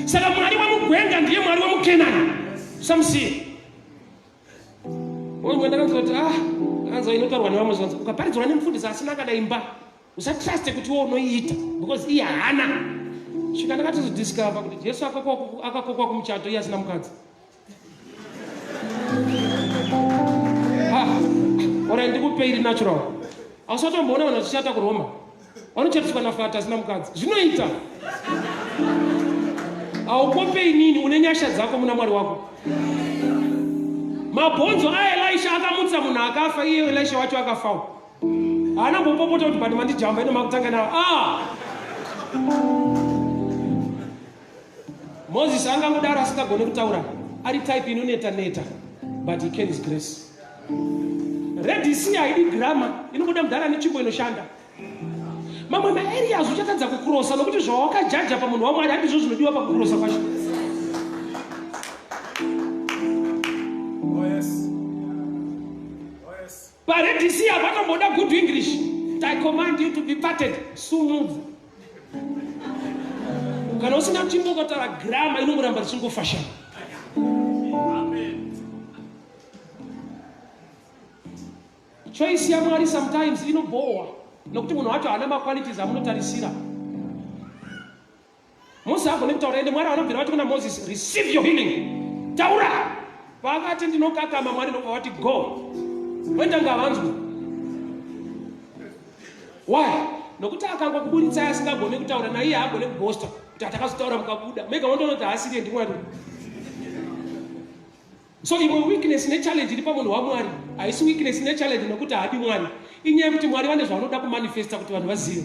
Saka Mwari wemugwenga ndiye Mwari wemuKenani. Usamusiye. Umwe ndakanzwa kuti ah, ndakanzwa inotaurwa nevamwe zvanzi ukaparidzwa nemufundisi asina kana imba usatruste kuti iwe unoiita because iye haana. Svika ndakatozodiscover kuti Jesu akakokwa kumuchato iye asina mukadzi. Ora ndikupe iri natural. Ausatomboona vanhu vachichata kuRoma. Vanochatiswa nafata asina mukadzi. Zvinoita. Haukope inini une nyasha dzako muna Mwari wako. Mabhonzo aElisha akamutsa munhu akafa iye Elisha wacho akafawo. Haana kumbopopota kuti but mandijamba ino makutanga nawo. Ah! Moses angangodaro asingagone kutaura ari type inoneta neta but he carries grace. Red Sea haidi grammar inongoda mudhara ane tsvimbo inoshanda. Mamwe maareas uchatadza kukurosa nokuti zvawakajaja pamunhu waMwari handizvo zvinodiwa pakukurosa kwacho. Oh, yes. Oh, yes. PaRed Sea hapatomboda good English. I command you to be parted. Sumudza. Kana usina tsvimbo ukataura grama inongoramba richingofashama. Choice yaMwari sometimes inobhowa nokuti munhu wacho haana maqualities amunotarisira. Moses haagone kutaura ende Mwari vanobvira vati kuna Moses receive your healing. Taura. Paakati ndinokakama Mwari ndobva vati go. Wenda ngavanzwe. Why? Nokuti akangokuburitsai asingagone kutaura naiye haagone kubosta kuti atakazotaura mukabuda. Mega wondoona kuti haasiriye ndiMwari. So imwe weakness nechallenge iri pamunhu waMwari haisi weakness nechallenge nokuti haadi Mwari. Inyaya yekuti Mwari vane zvavanoda kumanifesta kuti vanhu vazive.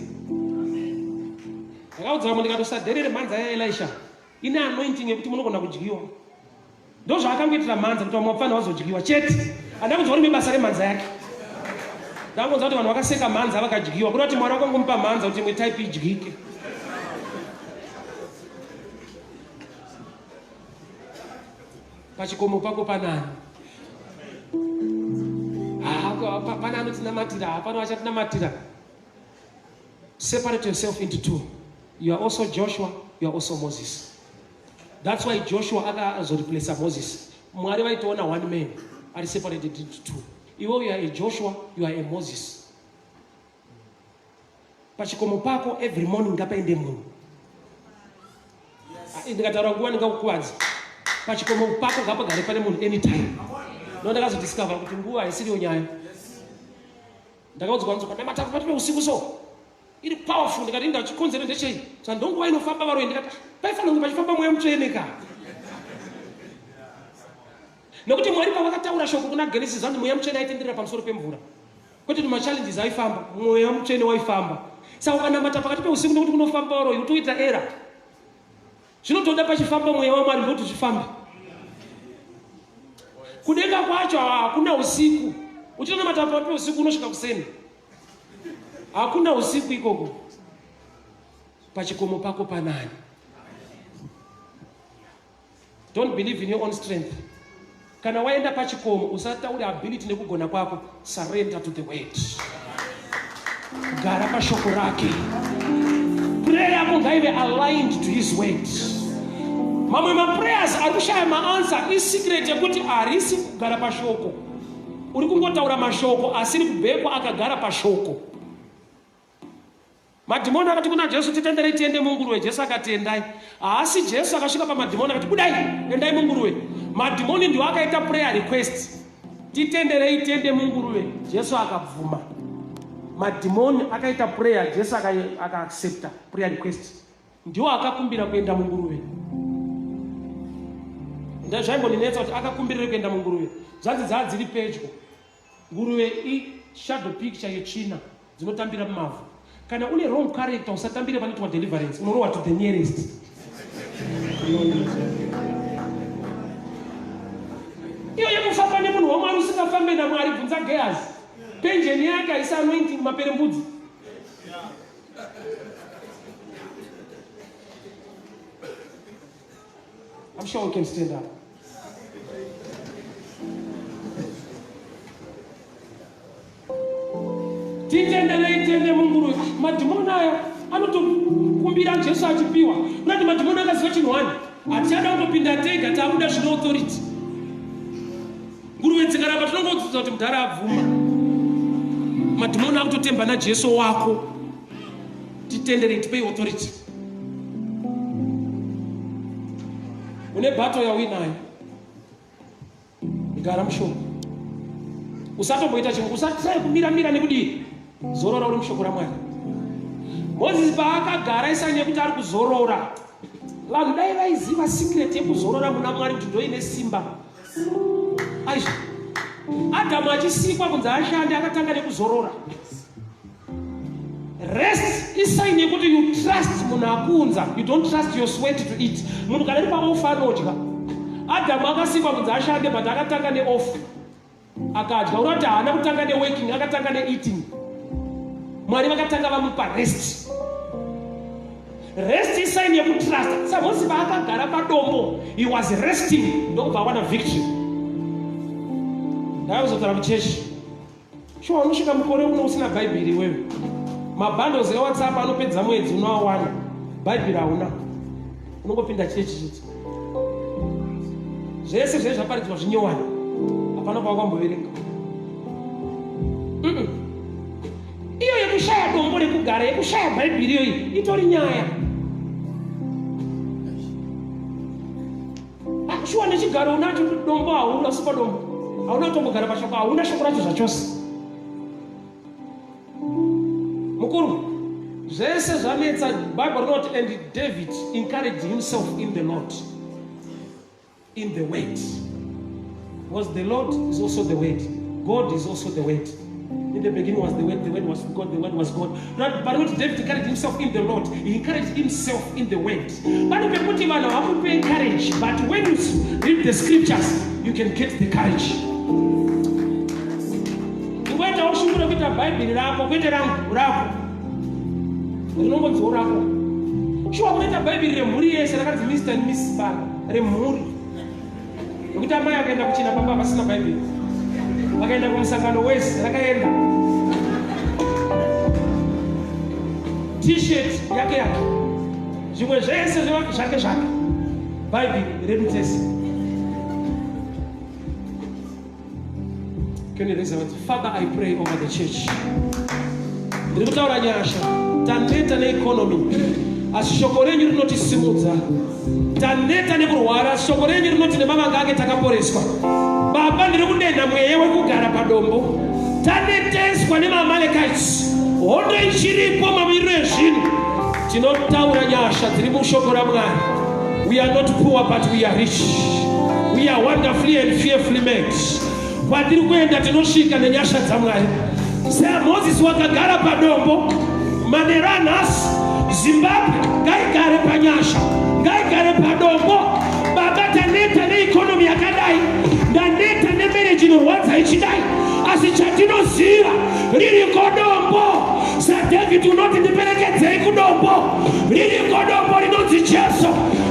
Ndakaudza vamwe ndikati usadherere mhanza yaElisha ine anointing yekuti munogona kudyiwa. Ndozvaakangoitira mhanza kuti vamwe vapfana vazodyiwa chete. Handina kunzwa rimwe basa remhanza yake. Ndangonzwa kuti vanhu vakaseka mhanza vakadyiwa. Kuda kuti Mwari vakangomupa mhanza kuti imwe type idyike. Pachikomo pako panani? Pana anotinamatira, hapana vachatinamatira. Separate yourself into two. You are also Joshua, you are also Moses. That's why Joshua akazoreplace Moses. Mwari vaitoona one man ari separated into two. Iwe you are a Joshua, you are a Moses. Pachikomo pako every morning ngapaende munhu. Ah, ndikataura nguva ndingakukuvadza. Pachikomo pako ngapagare pane munhu anytime. No ndakazodiscover kuti nguva haisiriyo nyaya. Ndakaudzwa nzi panamata pakati peusiku so. Iri powerful ndikati inda chikonzero ndechei? So ndonguva inofamba varoyi ndikati paifanira kunge pachifamba mweya mutsvene ka. Nokuti Mwari pavakataura shoko kuna Genesis vanzi mweya mutsvene aitenderera pamusoro pemvura. Kwete kuti machallenges aifamba, mweya mutsvene waifamba. Saka ukanamata pakati peusiku nekuti kunofamba varoyi utoita error. Zvinotoda pachifamba mweya waMwari ndokuti zvifambe. Kudenga kwacho hakuna usiku. Uchitonamata pakati peusiku unosvika kuseni. Hakuna usiku ikoko. Pachikomo pako panani? Don't believe in your own strength. Kana waenda pachikomo usataure ability nekugona kwako, surrender to the word. Gara pashoko rake. Prayer yako ngaive aligned to his word. Mamwe maprayers ari kushaya maanswer isecret yekuti harisi kugara pashoko. Uri kungotaura mashoko asiri kubhekwa akagara pashoko. Madhimoni akati kuna Jesu, titenderei tiende munguruve. Jesu akati, endai. Haasi Jesu akasvika pamadhimoni akati, budai, endai munguruve. Madhimoni ndiwo akaita prayer request, titenderei tiende munguruve. Jesu akabvuma. Madhimoni akaita prayer, Jesu akaaccepta prayer request. Ndiwo akakumbira kuenda munguruve. Zvaimbondinetsa kuti akakumbirire kuenda munguruve. Zvanzi dzaa dziri pedyo. Nguruve i shadow picture yetsvina dzinotambira mumavhu. Kana une wrong character usatambire panoitwa deliverance, unorohwa to the nearest. Iyo yekufamba nemunhu waMwari usingafambe naMwari bvunza Gehazi. Penjeni yake haisi anointing maperembudzi. I'm sure we can stand up. Titenderei tiende munguruve. Madhimoni aya anotokumbira Jesu achipiwa. Kunati madhimoni akaziva chinhu wani. Hatichada kutopinda tega takuda zvine authority. Nguruve dzikaramba tinongodzidza kuti mudhara abvuma. Madhimoni akutotemba naJesu wako. Titenderei tipei authority. Une battle yauinayo. Gara mushoko. Usatomboita chimwe, usatry kumira mira nekudii. Zorora uri mushoko raMwari. Moses paakagara isanye kuti ari kuzorora. Vanhu dai vaiziva secret yekuzorora muna Mwari kuti ndoine simba. Aizvo. Adamu achisikwa kunzi ashande akatanga nekuzorora. Rest isign yekuti you trust munhu akuunza, you don't trust your sweat to eat. Munhu kana ari paoff anodya. Adamu akasikwa kunzi ashande but akatanga neoff akadya. Urati haana kutanga neworking, akatanga neeating. Mwari vakatanga vamupa rest. Rest isign yekutrust. Samosi paakagara padombo, he was resting ndokubva awana victory. Ndakazotaura kuchechi. Shuwa unosvika mukore uno usina bhaibheri iwewe. Mabundles eWhatsApp anopedza mwedzi unoawana. Bhaibheri hauna. Unongopinda chechi chete. Zvese zvese zvaparidzwa zvinyowani. Hapana kwawakamboverenga. Mm -mm. Iyo yekushaya dombo rekugara, yekushaya bhaibheri iyoyi itori nyaya. Ah, shuwa nechigaro unacho dombo hauna usipa dombo hauna kutombogara pashoko hauna shoko racho zvachose mukuru zvese zvanetsa bible rinoti and david encouraged himself in the lord in the word because the lord is also the word god is also the word In the beginning was the Word, the Word was God, the Word was God. But not David encouraged himself in the Lord. He encouraged himself in the Word. Pane pekuti vanhu havakupe encourage, but when you read the scriptures, you can get the courage. Ingoita ushungu rekuita Bhaibheri rako, kwete rangu, rako. Rinongonziwo rako. Shuwa kunoita Bhaibheri remhuri yese rakanzi Mr and Mrs. Banga, remhuri. Nekuti amai akaenda kuchina pamba vasina Bhaibheri. Vakaenda kumusangano wese rakaenda. T-shirt yake yake. Zvimwe zvese zvake zvake. Bhaibheri redu tese. Can you raise your hands? Father, I pray over the church. Ndiri kutaura nyasha. Taneta neeconomy. Asi shoko renyu rinotisimudza. Taneta nekurwara. Shoko renyu rinoti nemavanga ake takaporeswa. Baba, ndiri kudenha mweya wekugara padombo. Taneteswa nemaAmalekites. Hondo ichiripo mamiriro ezvinhu. Tinotaura nyasha dziri mushoko raMwari. We are not poor but we are rich. We are wonderfully and fearfully made. Kwatiri kuenda tinosvika nenyasha dzaMwari. SaMoses wakagara padombo manero anhasi Zimbabwe ngaigare panyasha, ngaigare padombo. Baba taneta neikonomi yakadai, ndaneta nemereji inorwadza ichidai, asi chatinoziva ririko dombo. SaDavid unoti ndiperekedzei kudombo, ririko dombo rinonzi Jesu.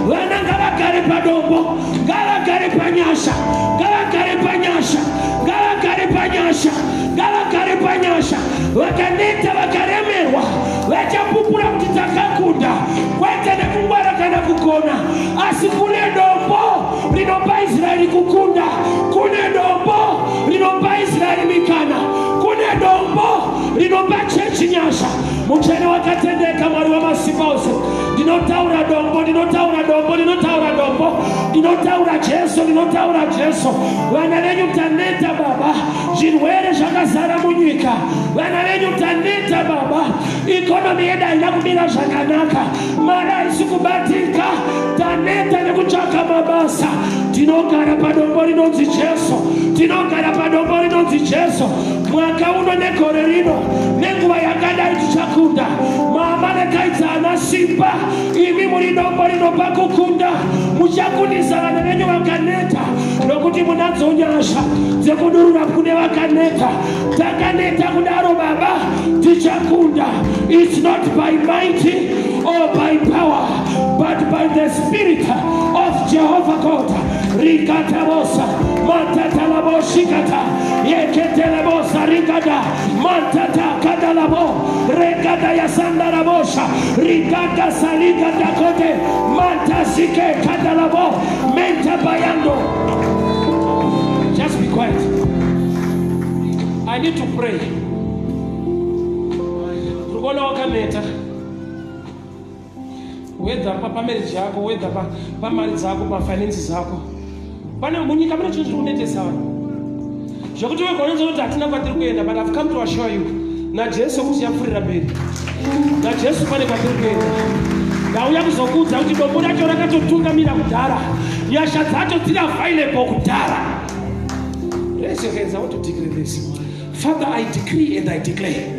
Vana ngavagare padombo, ngavagare panyasha, ngavagare panyasha, ngavagare panyasha, ngavagare panyasha. Vakaneta vakaremerwa vachapupura kuti takakunda, kwete nekungwara kana kugona, asi kune dombo rinopa Israeri kukunda, kune dombo rinopa Israeri mikana, kune dombo rinopa chechi nyasha. Mutsvene wakatendeka, Mwari wamasimba ose, ndinotaura dombo, ndinotaura dombo, ndinotaura dombo, ndinotaura Jesu, ndinotaura Jesu. Vana venyu taneta Baba, zvirwere zvakazara munyika. Vana venyu taneta Baba, ikonomi yedu haina kumira zvakanaka, mari haisi kubatika, taneta nekutsvaka mabasa. Tinogara padombo rinonzi Jesu, tinogara padombo rinonzi Jesu. Mwaka uno negore rino nenguva yakadai tichakunda. MaAmalekaitsi haana simba, imi muri dombo rinopa kukunda. Muchakundisa vana venyu vakaneta, nokuti munadzo nyasha dzekudurura kune vakaneta. Takaneta kudaro Baba, tichakunda. It's not by might or by power, but by the spirit of Jehovah God. Rikatabosa Mantatalaboshikata Yeketelebosa Rikada Mantata Kadalabo Rekada Yasandarabosha Rikata Salika Dakote Mantasike Kadalabo Menta Bayando. Just be quiet. I need to pray. Rukona wakaneta whether pamarriage yako, whether pamari dzako, pafinances dzako, pane munyika mune chinhu chiri kunetesa vanhu zvekuti wega kuti hatina kwatiri kuenda. But I've come to assure you naJesu kuti yapfuurira mberi. NaJesu pane kwatiri kuenda. Ndauya kuzokuudza kuti dombo racho rakatotungamira kudhara, nyasha dzacho dziri available kudhara. Raise your hands. I want to declare this. Father, I decree and I declare,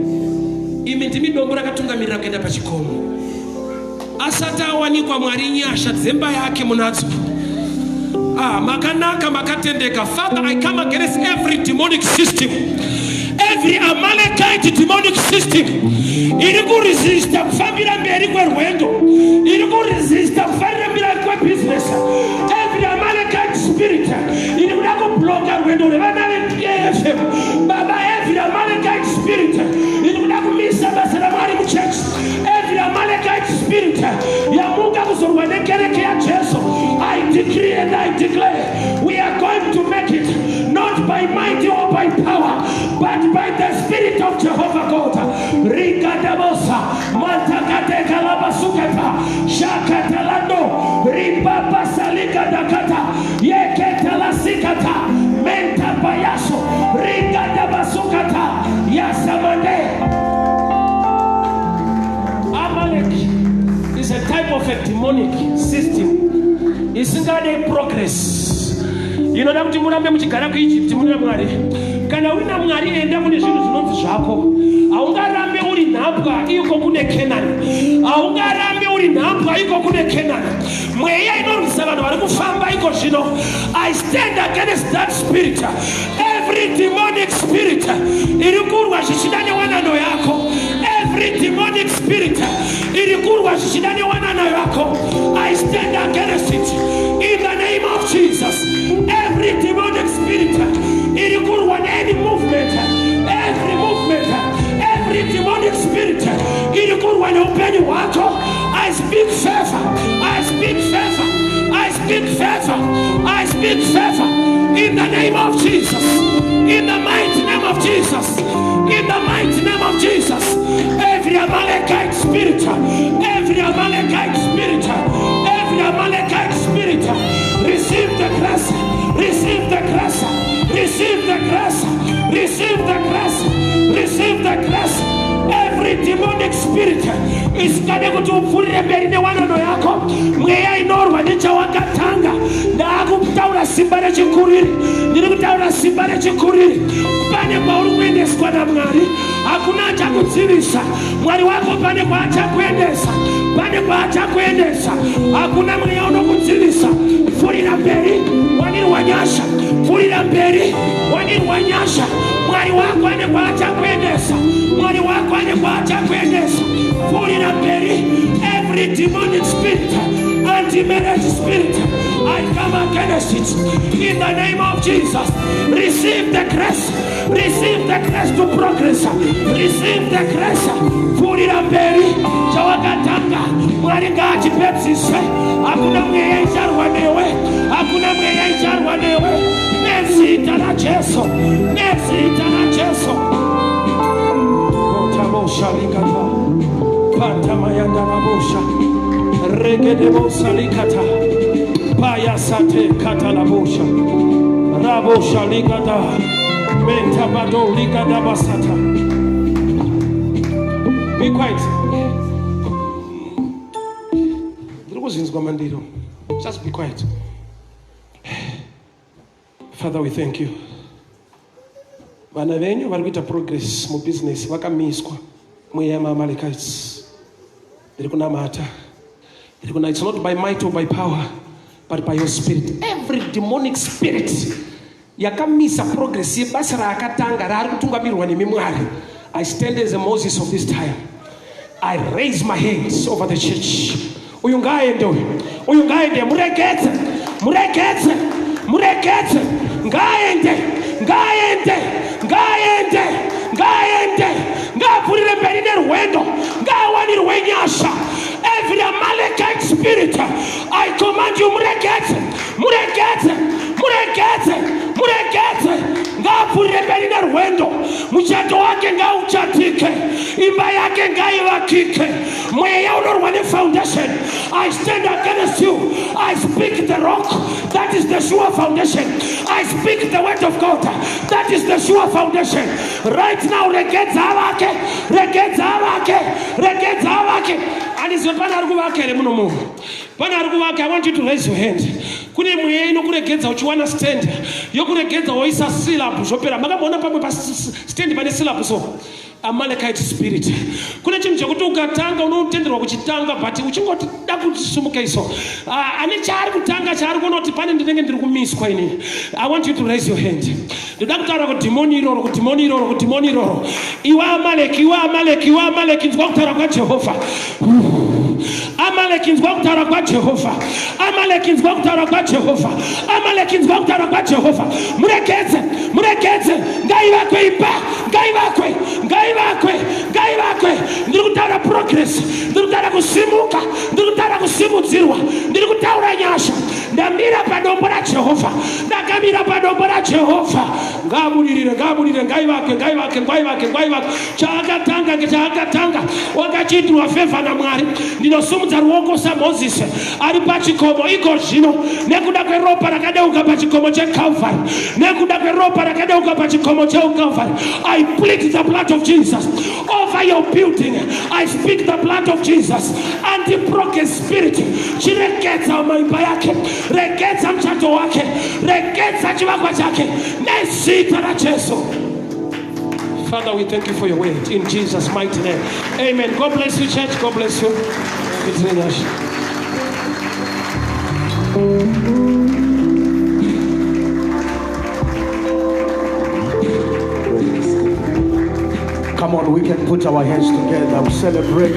imi ndimi dombo rakatungamirira kuenda pachikomo asati awanikwa. Mwari, nyasha dzemba yake munadzo. Ah, makanaka, makatendeka. Father, I come against every demonic system, every Amalekite demonic system iri kuresista kufambira mberi kwerwendo, iri kuresista kufambira mberi kwebhizinesi, every Amalekite spirit iri kuda kubloka rwendo rwevana veAFM. Baba, every Amalekite spirit iri kuda kumisa basa raMwari muchechi, every Amalekite spirit yamuka kuzorwa nekereke yaJesu, I decree and I declare we are going to make it, not by might or by power, but by the Spirit of Jehovah God. Rikadabosa mantakateka shakatalando ribabasalikadakata yeketalasikata mentabayaso rigadabasukata yasamande. Amalek is a type of a demonic system isingade progress, inoda kuti murambe muchigara kuEgypt. Muna Mwari, kana uina Mwari, enda kune zvinhu zvinonzi zvako. Haungarambe uri nhapwa iko kune Kenani. Haungarambe uri nhapwa iko kune Kenani. Mweya inorwisa vanhu vari kufamba iko zvino, I stand against that spirit. Every demonic spirit iri kurwa zvichida newanano yako, every demonic spirit iri kurwa zvichida newanano yako, I stand against it in the name of Jesus. Every demonic spirit iri kurwa neany movement, every movement, every demonic spirit iri kurwa neupenyu hwako, I speak favor, I speak favor, I speak favor, I speak favor in the name of Jesus, in the mighty name of Jesus, in the mighty name of Jesus. Every Amalekite spirit, every Amalekite spirit, every Amalekite spirit, receive the grace, receive the grace, receive the grace, receive the grace, receive the grace. Every demonic spirit isingade kuti upfuurire mberi newanano yako, mweya inorwa nechawakatanga, ndaakutaura simba rechikuriri. Ndiri kutaura simba rechikuriri. Pane kwauri kuendeswa naMwari, hakuna achakudzivisa. Mwari wako pane kwaachakuendesa, pane kwaachakuendesa. Hakuna mweya unokudzivisa. Pfuurira mberi, wanirwa nyasha. Pfuurira mberi, wanirwa nyasha. Mwari wako ane kwaachakuendesa. Mwari wako ane kwaachakuendesa. Pfuurira mberi. Every demonic spirit, anti-marriage spirit, I come against it in the name of Jesus. Receive the grace, receive the grace to progress, receive the grace. Pfuurira mberi. Chawakatanga, Mwari ngaachipedzise. Hakuna mweya icharwa newe, hakuna mweya icharwa newe, nezita raJesu, nezita raJesu. Kotabosha likata pantamayandarabosha regedebosa likata payasate katalabosha rabosha likata mentabado likadabasata. Be quiet. Ndiri kuzinzwa mandiro. Just be quiet. Father, we thank you. Vana venyu vari kuita progress mubusiness vakamiswa mweya yamaAmalekites. Ndiri kunamata, ndiri kuna, it's not by might or by power, but by your Spirit. Every demonic spirit yakamisa progress yebasa raakatanga, raari kutungamirirwa nemi Mwari, I stand as a Moses of this time. I raise my hands over the church. Uyu ngaaende, uyu, uyu ngaaende. Muregedze, muregedze. Muregedze. Ngaaende. Ngaaende. Ngaaende. Ngaaende. Ngaapfuurire mberi nerwendo. Ngaawanirwe nyasha. Every Amalekite spirit, I command you, muregedze. Muregedze. Muregedze. Muregedze. Ngaapfuurire mberi nerwendo. Muchato wake ngauchatike. Imba yake ngaivakike. Mweya unorwa nefoundation. I stand against you. I speak the rock. That is the sure foundation. I speak the word of God. That is the sure foundation. Right now, regedza avake. Regedza avake. Regedza avake. Handizive pane ari kuvaka here muno munhu. Pane ari kuvaka. I want you to raise your hand. Kune mweya inokuregedza uchiwana stand yokuregedza woisa slab zvopera. Makamboona pamwe pa stand pane slab so. Amalekite spirit. Kune chinhu chekuti ukatanga unotenderwa kuchitanga but uchingoti da kusumuka iso. Ah, ane chaari kutanga chaari kuona kuti pane ndinenge ndiri kumiswa ini. I want you to raise your hand. Ndoda kutaura kudhimoni iroro, kudhimoni iroro, kudhimoni iroro. Iwe Amaleki, iwe Amaleki, iwe Amaleki, inzwa kutaura kwaJehovha. Amaleki, inzwa kutaura kwaJehovha. Amaleki, inzwa kutaura kwaJehovha. Amaleki, inzwa kutaura kwaJehovha. Muregedze, muregedze, ngaivakwe imba, ngaivakwe, ngaivakwe, ngaivakwe. Ndiri kutaura progress, ndiri kutaura kusimuka, ndiri kutaura kusimudzirwa, ndiri kutaura nyasha. Ndamira padombo raJehovha, ndakamira padombo raJehovha. Ngaabudirire, ngaabudirire, ngaivakwe, ngaivakwe, ngaivakwe, ngaivakwe. Chaakatanga ngechaakatanga, wakachiitirwa favour naMwari. Ndinosumudza ruoko saMozisi ari pachikomo iko zvino, nekuda kweropa rakadeuka pachikomo cheCalvary, nekuda kweropa rakadeuka pachikomo cheCalvary. I plead the blood of Jesus over your building. I speak the blood of Jesus. Anti-progress spirit, chiregedza maimba yake, regedza muchato wake, regedza chivakwa chake nezita raJesu. Father, we thank you for your word in Jesus' mighty name. Amen. God bless you, church. God bless you. It's in us. Come on, we can put our hands together. We celebrate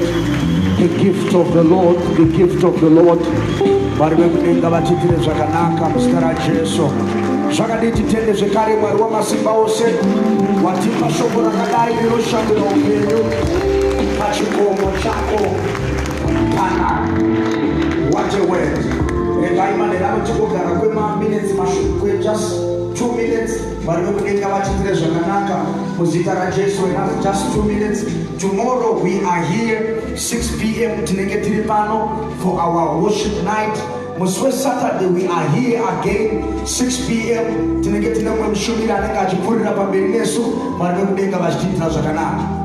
the gift of the Lord, the gift of the Lord. Mwari vekudenga vatiitire zvakanaka muzita raJesu. Zvakadii titende zvekare Mwari wamasimba ose watipa shoko rakadai rinoshandura upenyu pachikomo chako kana. What a word. Regai manheru ano tingogara kwemaminutes mashoko, just 2 minutes. Mwari vekudenga vatiitire zvakanaka muzita raJesu. And just 2 minutes. Tomorrow we are here 6 p.m. Tinenge tiri pano for our worship night. Musi weSaturday we are here again 6 p.m. Tinenge tine mumwe mushumiri anenge achipfuurira pamberi nesu. Mwari vekudenga vachitiitira zvakanaka.